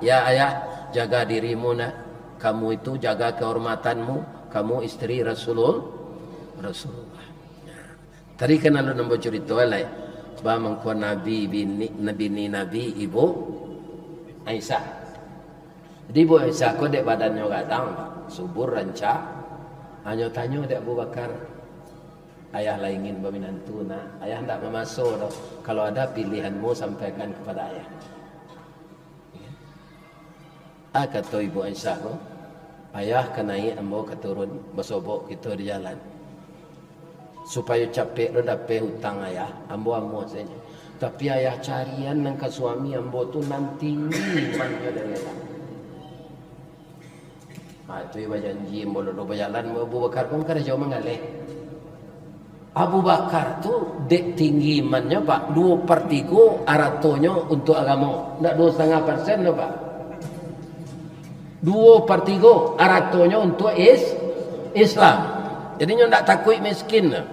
Ya, Ayah, jaga dirimu, Nak. Kamu itu jaga kehormatanmu. Kamu isteri Rasulul-, Rasulullah. Tadi kan alun ambo curito lai, ba mangko Nabi bini, bini Nabi Ibu Aisyah. Jadi Ibu Aisyah ko dek badannyo gadang, Pak. Subur, rancak. Hanyo tanyo dek Abu Bakar, "Ayah lah ingin baminantu, Nak. Ayah ndak mamaso doh. Kalau ada pilihanmu, sampaikan kepada ayah." Ah, kato Ibu Aisyah ko, "Ayah ka naiak, ambo ka turun, basobok kito di jalan. Supayo capek lo dapek utang ayah, ambo amuah sajo. Tapi ayah carian nan ka suami ambo tu nan tinggi imannyo dari ayah." Ah, itu bajanji ambo lo bajalan, Abu Bakar pun karajo manggaleh. Abu Bakar tu dek tinggi imannyo, Pak, duo par tigo aratonyo untuak agamo. Ndak duo satangah persen doh, Pak. Duo par tigo aratonyo untuak is-, Islam. Jadi nyo ndak takuik miskin doh.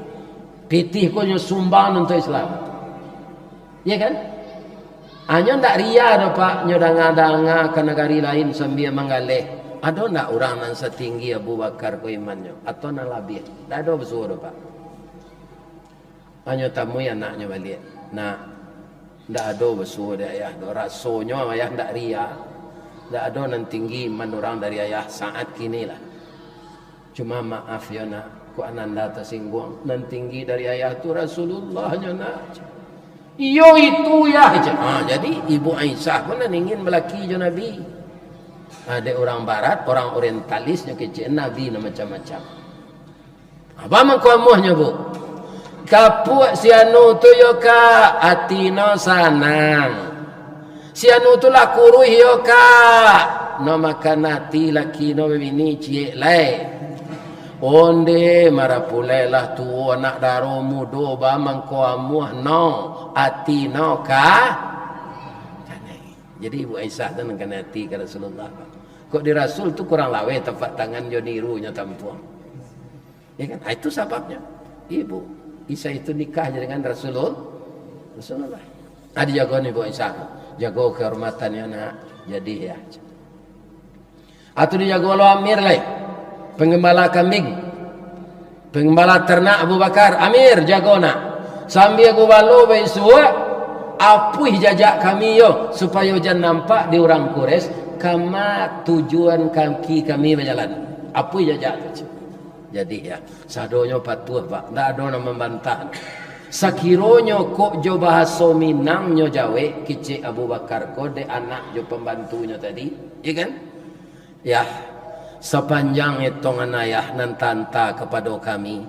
Pitih ko nyo sumbang untuak Islam. Iya kan? Anyo ndak ria doh, Pak, nyo danga-danga ka nagari lain sambia manggaleh. Ado ndak urang nan satinggi Abu Bakar ko imannyo, atau nan labiah? Ndak ado basuo doh, Pak. Anyo tamui anaknyo baliak. Nak, ndak ado basuo dek ayah doh. Rasonyo ayah ndak ria. Ndak ado nan tinggi iman urang dari ayah saat kini lah. Cuma maaf yo nak, kok Ananda tasingguang. Nan tinggi dari ayah tu Rasulullah nyo nak. Iyo itu yah, cek. Ha, jadi Ibu Aisyah pun nan ingin balaki jo Nabi. Ha, dek urang barat, urang orientalis nyo kecek Nabi nan macam-macam. Apa mangko amuahnyo, Bu? Kapuak si anu tu yo, Kak, ati no sanang. Si anu tu lah kuruih yo, Kak. No makan ati laki no babini ciek lai. Onde marapulai lah tuo anak daro mudo ba mangko amuah no ati no ka. Jadi Ibu Aisyah tu nan kanai ati ka Rasulullah. Kok di Rasul tu kurang laweh tapak tangan jo nirunyo tampuang. Ya kan? Ah, itu sababnyo. Ibu Aisyah itu nikah je dengan Rasulul-, Rasulullah. Ah, dijago ni Ibu Aisyah tu. Jago kehormatannyo nak. Jadi ya. Atau dijago lo Amir lai. Penggembala kambing. Penggembala ternak Abu Bakar. Amir, jago nak. Sambia gubalo baisuak, apuih jajak kami yo, supayo jan nampak di urang Quraisy, kama tujuan kaki kami bajalan. Apuih jajak tu. Jadi, ya, sadonyo patuah, Pak. Ndak ado nan mambantah. Sakironyo kok jo bahaso Minangnyo jawek, kecek Abu Bakar ko dek anak jo pambantunyo tadi, ya kan? Yah, sapanjang etongan ayah nan taanta kapado kami,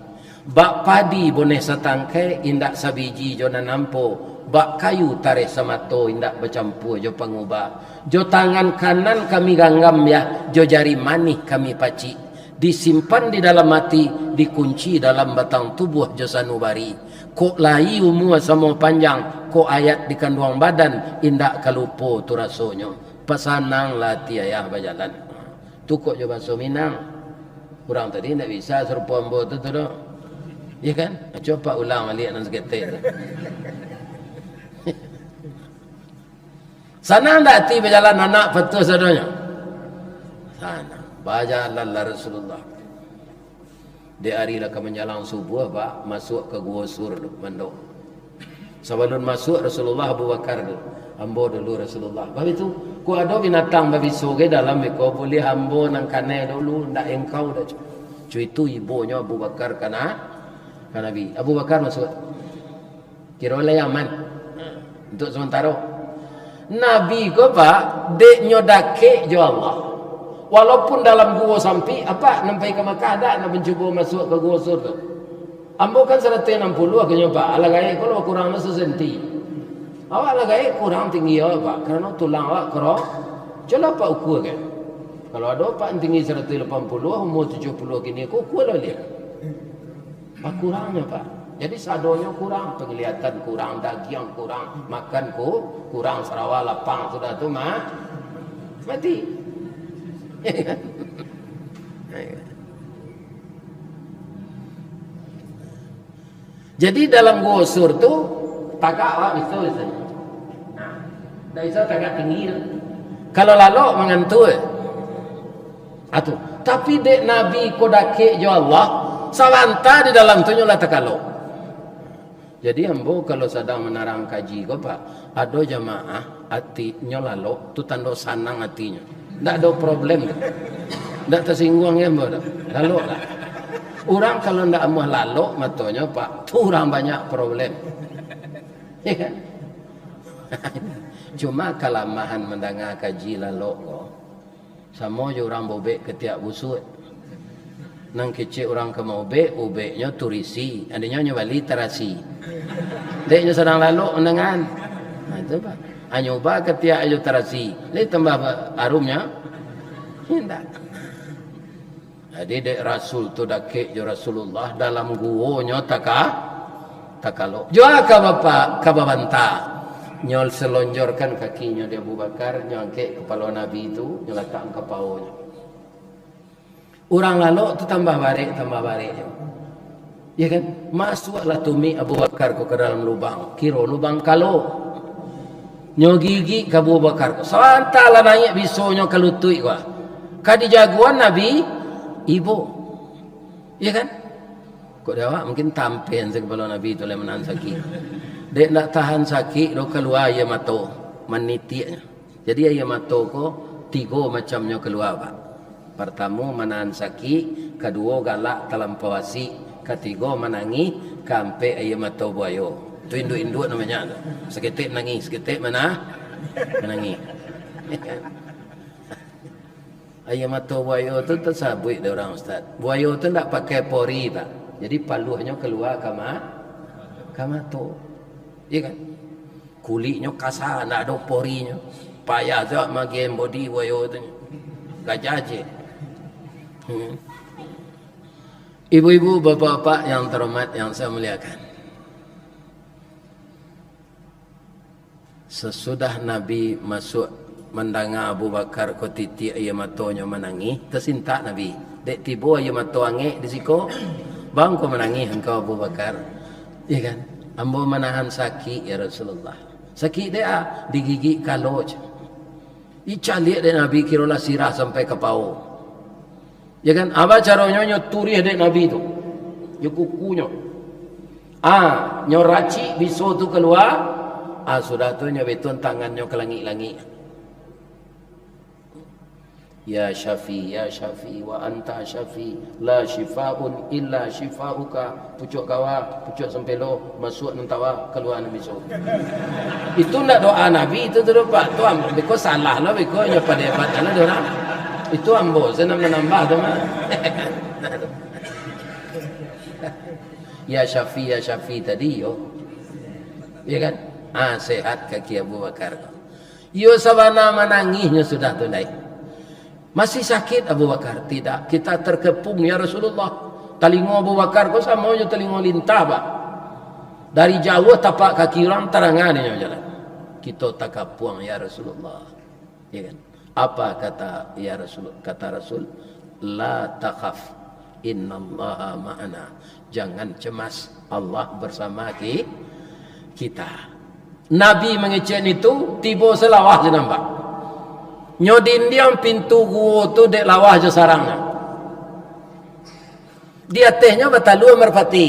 bak padi boneh satangkai indak sabiji jo nan ampo, bak kayu tareh samato indak bacampua jo panguba. Jo tangan kanan kami ganggam, yah, jo jari manih kami pacik. Disimpan di dalam ati, dikunci dalam batang tubuah jo sanubari. Kok lai umua samo panjang, kok ayat di kanduang badan, indak ka lupo tu rasonyo. Pasananglah ati ayah bajalan. Tu kok jo bahaso Minang. Urang tadi indak bisa sarupo ambo tu, tu doh. Iya kan? Cubo ulang baliak nan saketek tu. Sanang ndak ati bajalan anak patuah sadonyo? Sanang. Bajalanlah Rasulullah. Di ari lah ka manjalang subuah, Pak, masuak ka Guo Sur tu, mandok. Sabalun masuak Rasulullah, Abu Bakar tu, "Ambo dulu Rasulullah." Baitu, kok ado binatang babiso ge dalam iko, buliah ambo nan kanai dulu, ndak engkau doh. Cuitu ibonyo Abu Bakar kana, ka Nabi. Abu Bakar masuak. Kiro lai aman. Untuk sementaro. Nabi ko, Pak, dek nyo dakek jo Allah. Walaupun dalam guo sampik, apak nan pai ka Makkah dak nak mancubo masuak ka Guo Sur tu? Ambo kan saratus anam puluah ka nyo, Pak. Alah gaek ko lah kurang lah sasenti. Awak lah gaek kurang tinggi awak, Pak. Karano tulang awak karo, cubolah Apak ukua kan. Kalau ado Apak nan tinggi saratus lapan puluah, umua tujuah puluah kini ko, ukua lah liek. Bakurangnyo, Pak. Jadi sadonyo kurang, penglihatan kurang, dagiang kurang, makan ku-, kurang, sarawa lapang sudah tu ma-, mati. Jadi dalam Guo Sur tu, tagak awak biso, biso. Nah, ndak bisa tagak tinggi tu. Kalau lalok mangantua. Atu. Tapi dek Nabi ko dakek jo Allah, sabanta di dalam tu nyo lah takalok. Jadi ambo kalau sadang manarang kaji ko, Pak, ado jamaah atinyo lalok, tu tando sanang atinyo. Ndak ado problem tu. Ndak tasingguang ambo tu. Lalok lah. Urang kalau ndak amuah lalok matonyo, Pak, tu urang banyak problem. Ya kan? Cuma kalamahan mandanga kaji lalok ko, samo jo urang baubek katiak busuak. Nan kecek urang ka maubek, ubeknyo turisi, adinyo nyo bali tarasi. Dek nyo sadang lalok undangan. Nah, itu, Pak. Anyo ubah katiak ajo tarasi. Lai tambah ba-, arumnyo? Indak. Jadi, dek Rasul tu dakek jo Rasulullah, dalam guonyo taka-, takalok. Jua ka bapa-, ka babanta. Nyo salonjorkan kakinyo di Abu Bakar, nyo angkek kapalo Nabi tu, nyo latakkan ka paonyo. Urang lalok tu tambah barek, tambah barek jo. Ya kan? Masuaklah tumik Abu Bakar ko ka dalam lubang. Kiro lubang kalok. Nyo gigik ka Abu Bakar ko. Santa lah naiak bisonyo ka lutuik ko. Ka dijagoan Nabi, ibo. Iya kan? Kok di awak mungkin tampen se kapalo Nabi tu lai manahan sakik. Dek ndak tahan sakik, do kalua aia mato, manitiaknyo. Jadi aia mato ko tigo macamnyo kalua, Pak. Partamo manahan sakik, kaduo galak talampau asik, katigo manangih, kaampek aia mato buayo. Tu induak-induak namonyo tu. Saketek manangih, saketek mana-, manangih. Aia mato buayo tu tasabuik dek urang, Ustaz. Buayo tu ndak pakai pori, Pak. Jadi paluahnyo kalua ka ma-, ka mato. Iya kan? Kuliknyo kasa, ndak ado porinyo. Payah se magiah body buayo tu. Gajah je. Hmm. Ibu-ibu, bapak-bapak yang terhormat, yang saya muliakan. Sasudah Nabi masuak, mandanga Abu Bakar ko titiak aia matonyo manangih, tasintak Nabi. Dek tibo aia mato angek di siko, "Baa ko manangih angkau, Abu Bakar?" Iya kan? "Ambo manahan sakik, ya Rasulullah." "Sakik dek a?" "Digigik kalo," cek. Dicaliak dek Nabi, kiro lah sirah sampai ka pawo. Ya kan? Apa caronyo? Nyo turiah dek Nabi tu. Nyo kukunyo. Ah, nyo racik biso tu kalua. Ah, sudah tu nyo betun tangannyo ka langik-langik. "Ya Syafi, ya Syafi, wa anta Syafi, la syifaun illa syifauka." Pucuak kawa, pucuak sampelo, masuak nan tawa, kalua nan biso. Itu ndak doa Nabi itu tu, Pak. Tu am-, beko salah lah, beko nyo padebat lah dek urang. Itu ambo, se nan manambah tu mah. Ya Syafi, ya Syafi tadi, yo. Ya kan? Ah, sehat kaki Abu Bakar. Iyo sabana manangihnyo sudah tu, lai. "Masih sakit, Abu Bakar?" "Tidak." "Kita terkepung, ya Rasulullah." Talingo Abu Bakar ko samo jo talingo lintah, Pak. Dari jauah tapak kaki urang taranga dek nyo bajalan. "Kito takapuang, ya Rasulullah." Ya kan? Apa kata, ya Rasul, kata Rasul, "La takhaf, innallaha ma'ana." Jangan cemas, Allah bersama ki-, kita. Nabi mangecek nitu, tibo se lawah se nampak. Nyo dindiang pintu guo tu dek lawah jo sarangnyo. Di atehnyo batalua marpati.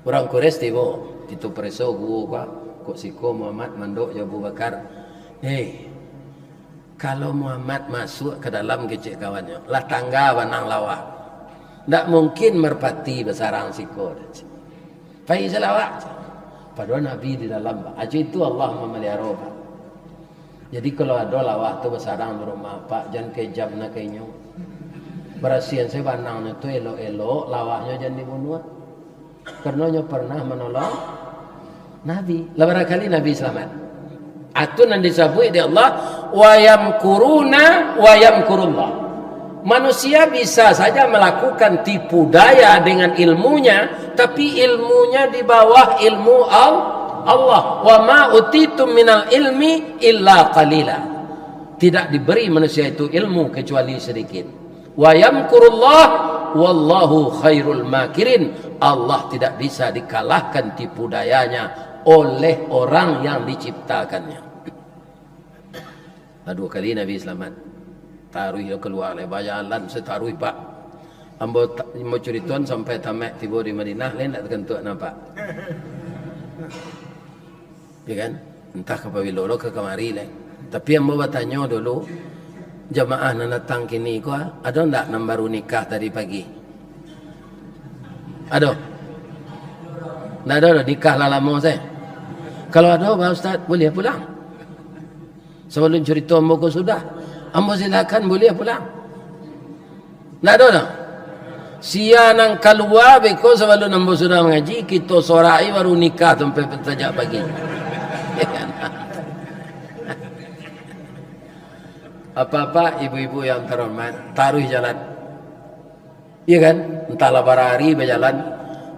Urang Quraisy tibo, kito pareso guo ko, kok siko Muhammad mandok jo Abu Bakar. Hei, kalau Muhammad masuak ka dalam, kecek kawannyo, lah tangga banang lawah. Ndak mungkin marpati basarang siko. Pai se lawah. Padahal Nabi di dalam, Pak. Aja itu Allah mamaliharo, Pak. Jadi kalau ado lawah tu basarang di rumah, Pak, jan kejam na ka inyo. Barasiahan se banangnyo tu elok-elok, lawahnyo jan dibunuah. Karano nyo pernah manolong Nabi. Lah bara kali Nabi salamat. Atu nan disabuik dek Allah, "Wa yamkuruna wa yamkurullah." Manusia bisa saja melakukan tipu daya dengan ilmunya, tapi ilmunya di bawah ilmu Al-, Allah. "Wa ma utitum minal ilmi illa qalila." Tidak diberi manusia itu ilmu kecuali sedikit. "Wa yamkurullah, wallahu khairul makirin." Allah tidak bisa dikalahkan tipu dayanya oleh orang yang diciptakannya. Lah duo kali Nabi salamat. Taruih yo kalua lai, bajalan se taruih, Pak. Ambo ta-, ambo curitoan sampai tamat tibo di Madinah, lai ndak takantuak nampak. Ya kan? Antah ka pabilo lo ka kamari lai. Tapi ambo batanyo dulu, jamaah nan datang kini ko, ado ndak nan baru nikah tadi pagi? Ado? Ndak ado doh, nikah lah lamo se. Kalau ado, Pak Ustaz, buliah pulang. Sabalun curito ambo ko sudah, ambo silakan buliah pulang. Ndak ado doh. Sia nan kalua beko sabalun ambo sudah mangaji, kito sorai baru nikah sampai tajak pagi. Apak-apak, ibu-ibu yang terhormat, taruih jalan. Iya kan? Antahlah bara ari bajalan,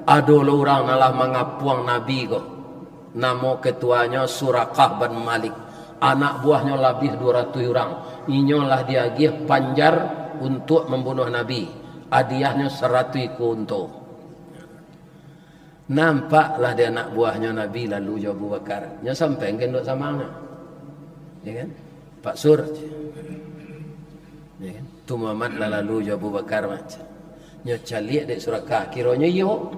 ado lo urang nan lah mangapuang Nabi ko. Namo ketuanyo Surakah bin Malik. Anak buahnyo labiah duo ratuih urang. Inyo lah diagiah panjar untuak mambunuah Nabi. Adiahnyo saratuih ikua unto. Nampaklah di anak buahnyo Nabi lalu jo Abu Bakar. Nyo sampai ka induak samangnyo. Ya kan? Pak Sur. Ya kan? Tu Muhammad lah lalu jo Abu Bakar, Mak. Nyo caliak dek Surakah, kironyo iyo.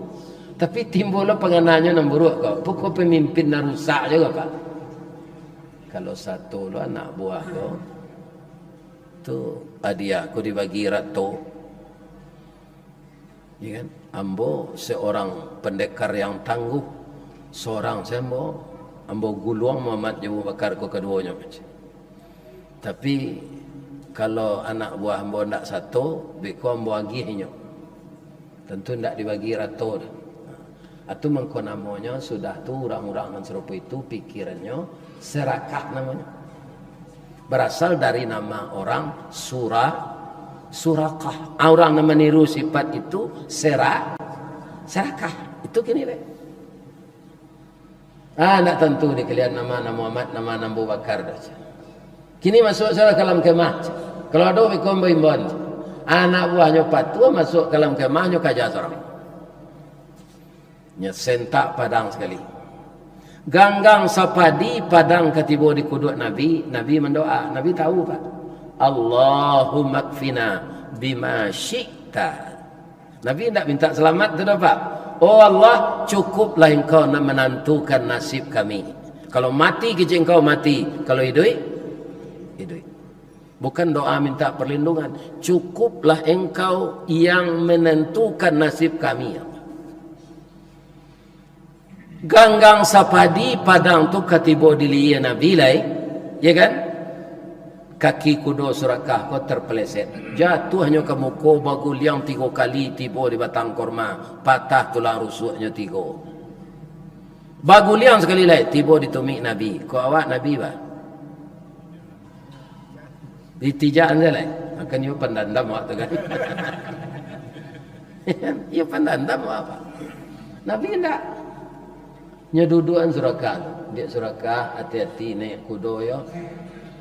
Tapi timbullah pangananyo nan buruak ko. Pokok pamimpin nan rusak juo, Pak. Kalau sato lo anak buah ko, tu hadiah ko dibagi rato. Ya kan? Ambo seorang pendekar yang tangguh, sorang se ambo, ambo guluang Muhammad jo Abu Bakar ko kaduonyo. Tapi, kalau anak buah ambo ndak sato, beko ambo agiah inyo. Tantu ndak dibagi rato doh. Atu mangko namonyo sudah tu urang-urang nan sarupo itu pikirannyo serakah namonyo. Barasal dari nama orang Sura-, Surakah. Ah, urang nan maniru sifat itu sera-, serakah. Itu kini deh. Ah, ndak tantu dikalian nama nan Muhammad, nama nan Abu Bakar doh. Kini masuak salah ka dalam kemah. Kalau ado beko ambo imbauan. Anak buahnyo patuah masuak ka dalam kemah, nyo kaja sorang. Nyo sentak padang sakali. Ganggang sapadi padang ka tibo di kuduak Nabi, Nabi mandoa. Nabi tahu, Pak. "Allahummakfina bima syi'ta." Nabi indak minta salamat tu doh, Pak. "Oh Allah, cukuplah Engkau nan manantukan nasib kami. Kalau mati kecek Engkau mati, kalau iduik, iduik." Bukan doa minta perlindungan. "Cukuplah Engkau yang menentukan nasib kami, ya Allah." Ganggang sapadi padang tu ka tibo di lilia Nabi lai, ya kan? Kaki kudo Surakah ko terpeleset. Jatuahnyo ka muko, baguliang tigo kali tibo di batang korma, patah tulang rusuknyo tigo. Baguliang sakali lai, tibo di tumik Nabi. Ko awak Nabi, bah? Ditijakan se lai. Makan iyo pandandam awak tu kan. Iyo pandandam awak, Pak. Nabi indak. Nyo duduakan Surakah tu. "Dek Surakah, ati-ati naiak kudo yo.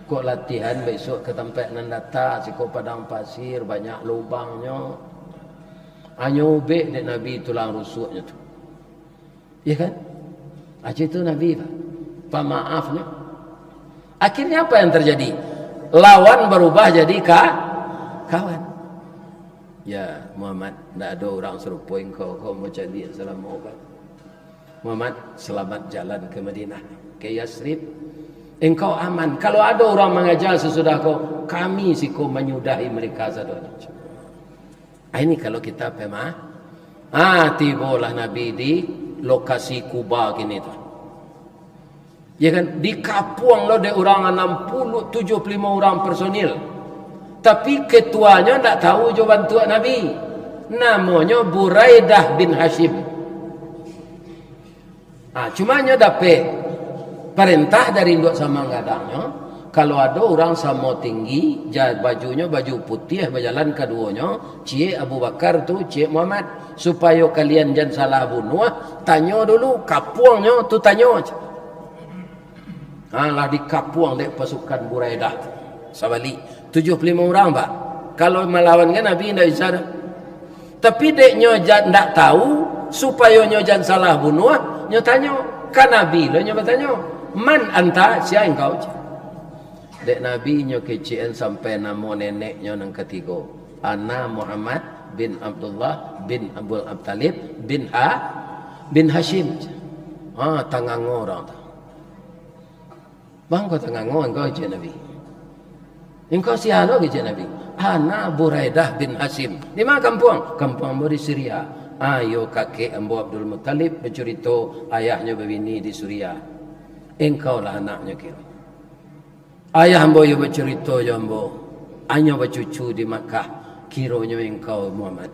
Kok latihan besok ka tampek nan data, siko padang pasir, banyak lubangnyo." Anyo ubek dek Nabi tulang rusuknyo tu. Ya kan? Aja itu Nabi, Pak. Pamaafnyo. Akhirnya apa yang terjadi? Lawan barubah jadi ka-, kawan. Ya, Muhammad, ndak ado urang sarupo engkau, kau mau cari salamo, Pak. Muhammad, selamat jalan ke Madinah, ke Yasrib. Engkau aman. Kalau ado urang mangaja sasudah kau, kami siko manyudahi mereka sadonyo. Ah, ini kalau kita pemah-, ah, tibolah Nabi di lokasi Kuba kini tu. Ya kan, dikapuang lo dek urang anam puluh, tujuh puluh lima urang personil. Tapi ketuanyo ndak tahu jo bantuak Nabi. Namonyo Buraidah bin Hashim. Ah, cuma nyo dapek parentah dari induak samang gadangnyo, kalau ado urang samo tinggi, ja-, bajunyo baju putiah, bajalan kaduonyo, ciek Abu Bakar tu, ciek Muhammad, supayo kalian jan salah bunuah, tanyo dulu, kapuangnyo tu tanyo. Ha, lah dikapuang dek pasukan Buraidah tu. Sabalik, tujuh puluh lima urang, Pak. Kalau malawan kan Nabi indak bisa doh. Tapi dek nyo ja-, ndak tahu, supayo nyo jan salah bunuah, nyo tanyo. Ka Nabi lo nyo batanyo, "Man anta, sia engkau?" Dek Nabi nyo kecekan sampai namo neneknyo nan katigo. "Ana Muhammad bin Abdullah bin Abdul Muttalib bin Ha-, bin Hashim." Ha, tangango urang tu. "Bang, kau tangango engkau?" kecek Nabi. "Engkau sia lo?" kecek Nabi. "Ana Buraidah bin Hashim." "Di ma kampuang?" "Kampuang ambo di Suria. Ayo kakek ambo Abdul Muttalib bacurito, ayahnyo babini di Suria. Engkau lah anaknyo kiro." "Ayah ambo iyo bacurito jo ambo, anyo bacucu di Makkah, kironyo engkau Muhammad.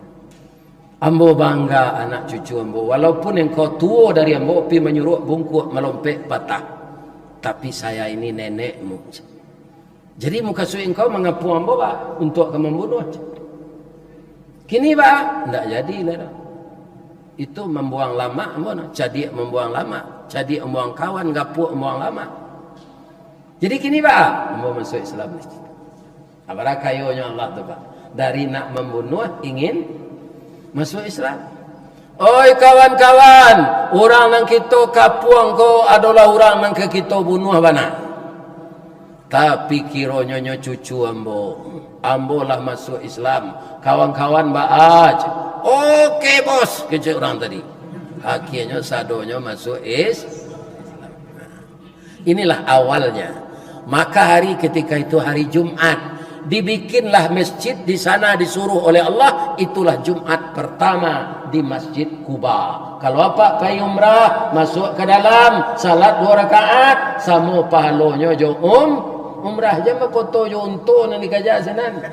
Ambo bangga anak cucu ambo, walaupun engkau tuo dari ambo, pi manyuruak bungkuak malompek patah. Tapi saya ini nenekmu. Jadi mukasuik engkau mangapuang ambo, Pak, untuak ka mambunuah. Kini, Pak, ndak jadi lai doh. Itu mambuang lamak ambo nah, cadiak mambuang lamak, cadiak mambuang kawan, gapuak mambuang lamak. Jadi kini, Pak, ambo masuak Islam ni." Abarah kayonyo Allah tu, Pak. Dari nak mambunuah, ingin masuak Islam. Oi kawan-kawan, urang nan kito kapuang ko adolah urang nan ka kito bunuah bana. Tapi kironyo nyo cucu ambo, ambo lah masuak Islam. Kawan-kawan baa? Oke bos, kecek urang tadi. Akhirnyo sadonyo masuak Islam. Inilah awalnya. Maka hari ketika itu hari Jumat, dibikinlah masjid di sana disuruh oleh Allah, itulah Jumat pertama di Masjid Kuba. Kalau apak pai umrah, masuk ka dalam, salat duo rakaat, samo pahalonyo jo um-, umrah. Jan bakoto jo unto nan dikaja sinan.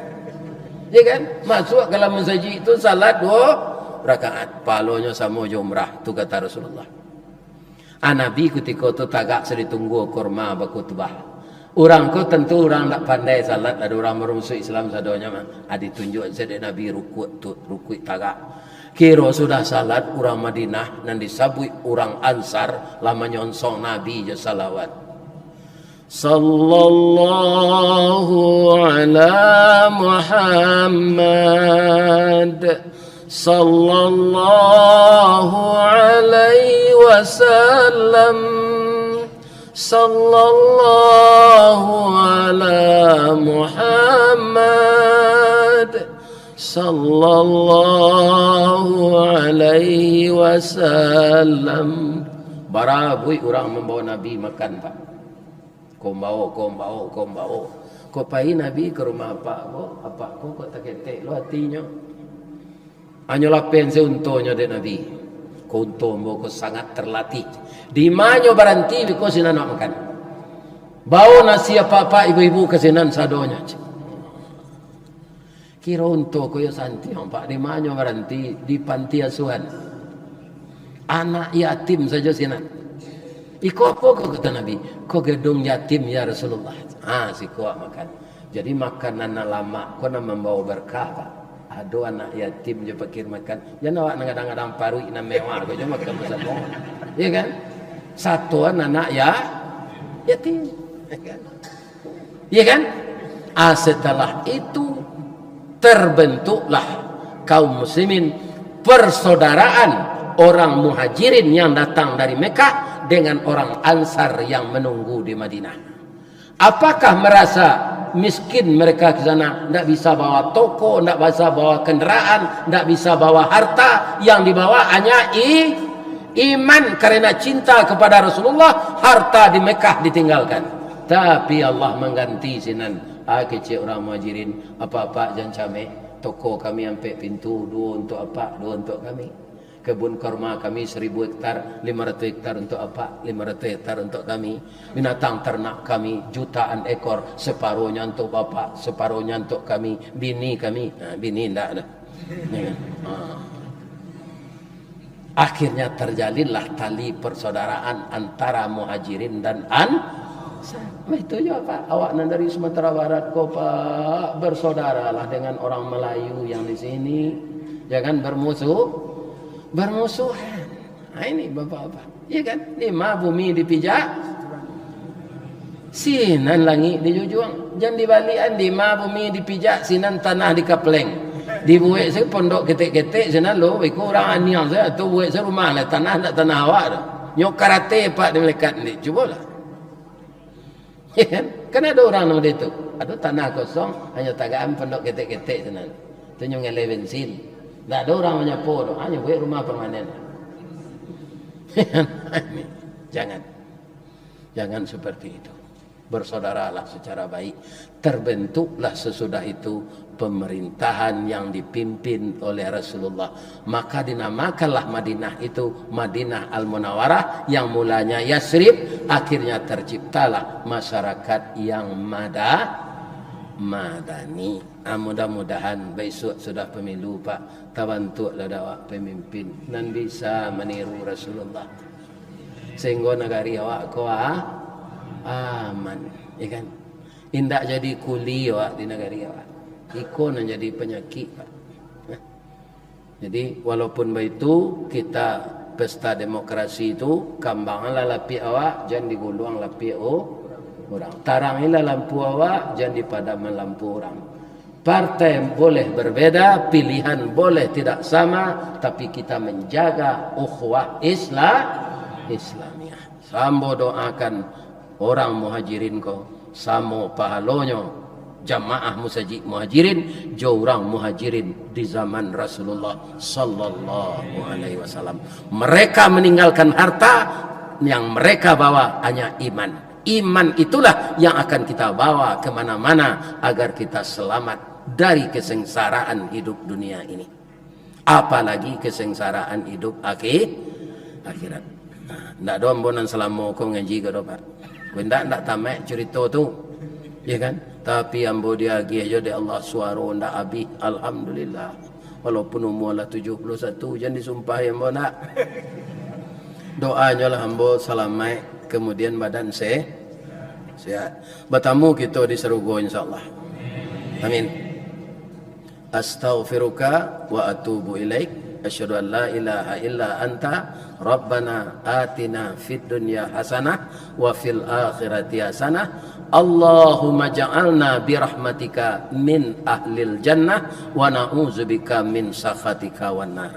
Ya kan? Masuk ka dalam masajik tu, salat duo rakaat, pahalonyo samo jo umrah, tu kata Rasulullah. Ah, Nabi kutiko tu tagak sadi tunggua kurma bakutubah. Urang ko tantu urang ndak pandai salat, ado urang baru masuak Islam sadonyo mah. Ah, ditunjuak se dek Nabi rukuik tu, rukuik tagak. Kiro sudah salat, urang Madinah nan disabuik urang Ansar lah manyonsong Nabi jo salawat. Sallallahu ala Muhammad. Sallallahu alaihi wasallam. Sallallahu ala Muhammad. Sallallahu alaihi wasallam. Barabuik urang mambawa Nabi makan, Pak. Ko mbawo, ko mbawo, ko mbawo. Ko pai Nabi ka rumah apak ko, apak ko kok taketek lo atinyo. Anyo lapeh se untonyo dek Nabi. Ko unto ambo ko sangat terlatih. Di ma nyo baranti, beko sinan nak makan. Bawo nasi apak-apak, ibu-ibu, ka sinan sadonyo. Kiro unto ko yo santiang, Pak, di ma nyo baranti? Di panti asuhan. Anak yatim sajo sinan. Iko apo ko, kata Nabi? Ko gadung yatim, ya Rasulullah. Ha, siko awak makan. Jadi makanan nan lamak ko nan mambawo barkah, Pak. Ado anak yatim jo pakir makan. Jan awak nan gadang-gadang paruik nan mewah ko jo makan basamo. Ya kan? Satoan anak ya, yatim. Ya kan? Ya kan? Ah, setelah itu, terbentuklah kaum muslimin, persaudaraan orang Muhajirin yang datang dari Mekah dengan orang Ansar yang menunggu di Madinah. Apakah merasa miskin mereka ke sana? Ndak bisa bawa toko, ndak bisa bawa kendaraan, ndak bisa bawa harta. Yang dibawa hanya i-, iman, karena cinta kepada Rasulullah, harta di Mekah ditinggalkan. Tapi Allah mangganti sinan. Ah, kecek urang Muhajirin, "Apak-apak jan camek, toko kami ampek pintu, duo untuak apak, duo untuak kami. Kebun kurma kami saribu hektar, limo ratuih hektar untuak apak, limo ratuih hektar untuak kami. Binatang ternak kami jutaan ekor, separuhnyo untuak bapak, separuhnyo untuak kami, bini kami." Ha, bini ndak ado. Ya kan? Ha. Akhirnya terjalinlah tali persaudaraan antara Muhajirin dan Ansar. Nah, itu jo, Pak. Awak nan dari Sumatera Barat ko, Pak, bersaudaralah dengan orang Melayu yang di sini. Jangan bermusuh, bermusuhan. Nah, ini bapak-bapak. Iya kan? Di ma bumi dipijak, sinan langik dijunjuang. Jan dibaliakan, di ma bumi dipijak, sinan tanah dikapleng. Dibuek se pondok ketek-ketek, sinan lo, iko urang aniang se, tu buek se rumah lah, tanah ndak tanah awak tu. Nyo karate, Pak, di melekat ni. Cubolah. Ya kan? Kan ado urang nan model tu. Ado tanah kosong, hanyo tagakan pondok ketek-ketek sinan. Tu nyo ngeleh bensin. Ndak ado urang manyapo tu. Hanyo buek rumah permanen. Jangan. Jangan seperti itu. Bersaudaralah secara baik. Terbentuklah sesudah itu pemerintahan yang dipimpin oleh Rasulullah. Maka dinamakanlah Madinah itu Madinah Al-Munawarah, yang mulanya Yasrib, akhirnya terciptalah masyarakat yang mada-, madani. Ah, mudah-mudahan besok sudah pemilu, Pak, tabantuklah dek awak pemimpin nan bisa maniru Rasulullah. Sehinggo nagari awak ko, ah, aman, ya kan? Indak jadi kuli awak di nagari awak. Iko nan jadi panyakik, Pak. Nah. Jadi, walaupun baitu, kita pesta demokrasi tu, kambanganlah lapiak awak, jan diguluang lapiak u-, urang. Tarangilah lampu awak, jan dipadaman lampu urang. Partai boleh berbeda, pilihan boleh tidak sama, tapi kita menjaga ukhuwah Isla-, Islamiah. Sambo doakan urang Muhajirin ko, samo pahalonyo jamaah musajik Muhajirin jo urang Muhajirin di zaman Rasulullah sallallahu alaihi wasallam. Mereka meninggalkan harta, yang mereka bawa hanya iman. Iman itulah yang akan kita bawa kemana-mana agar kita selamat dari kesengsaraan hidup dunia ini. Apalagi kesengsaraan hidup akhi-, akhirat. Nah, ndak ado ambo nan salamo ko ngaji ko do, Pak. Ko indak, ndak tamaik curito tu. Ya kan? Tapi ambo diagiah jo dek Allah suaro ndak abih. Alhamdulillah. Walaupun umua lah tujuh puluh satu, jan disumpahi ambo ndak. Doanyo lah ambo salamaik, kemudian badan se-, sehat. Batamu kito di sarugo, insyaallah. Amin. Astaghfiruka wa atubu ilaik. Asyhadu an la ilaha illa anta. Rabbana atina fid dunya hasanah wa fil akhirati hasanah. Allahumma ja'alna birahmatika min ahlil jannah wa na'udzubika min sakhatika wan nar.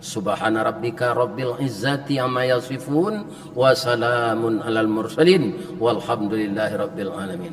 Subhana rabbika rabbil izzati amma yasifun, wa salamun alal mursalin, walhamdulillahi rabbil alamin.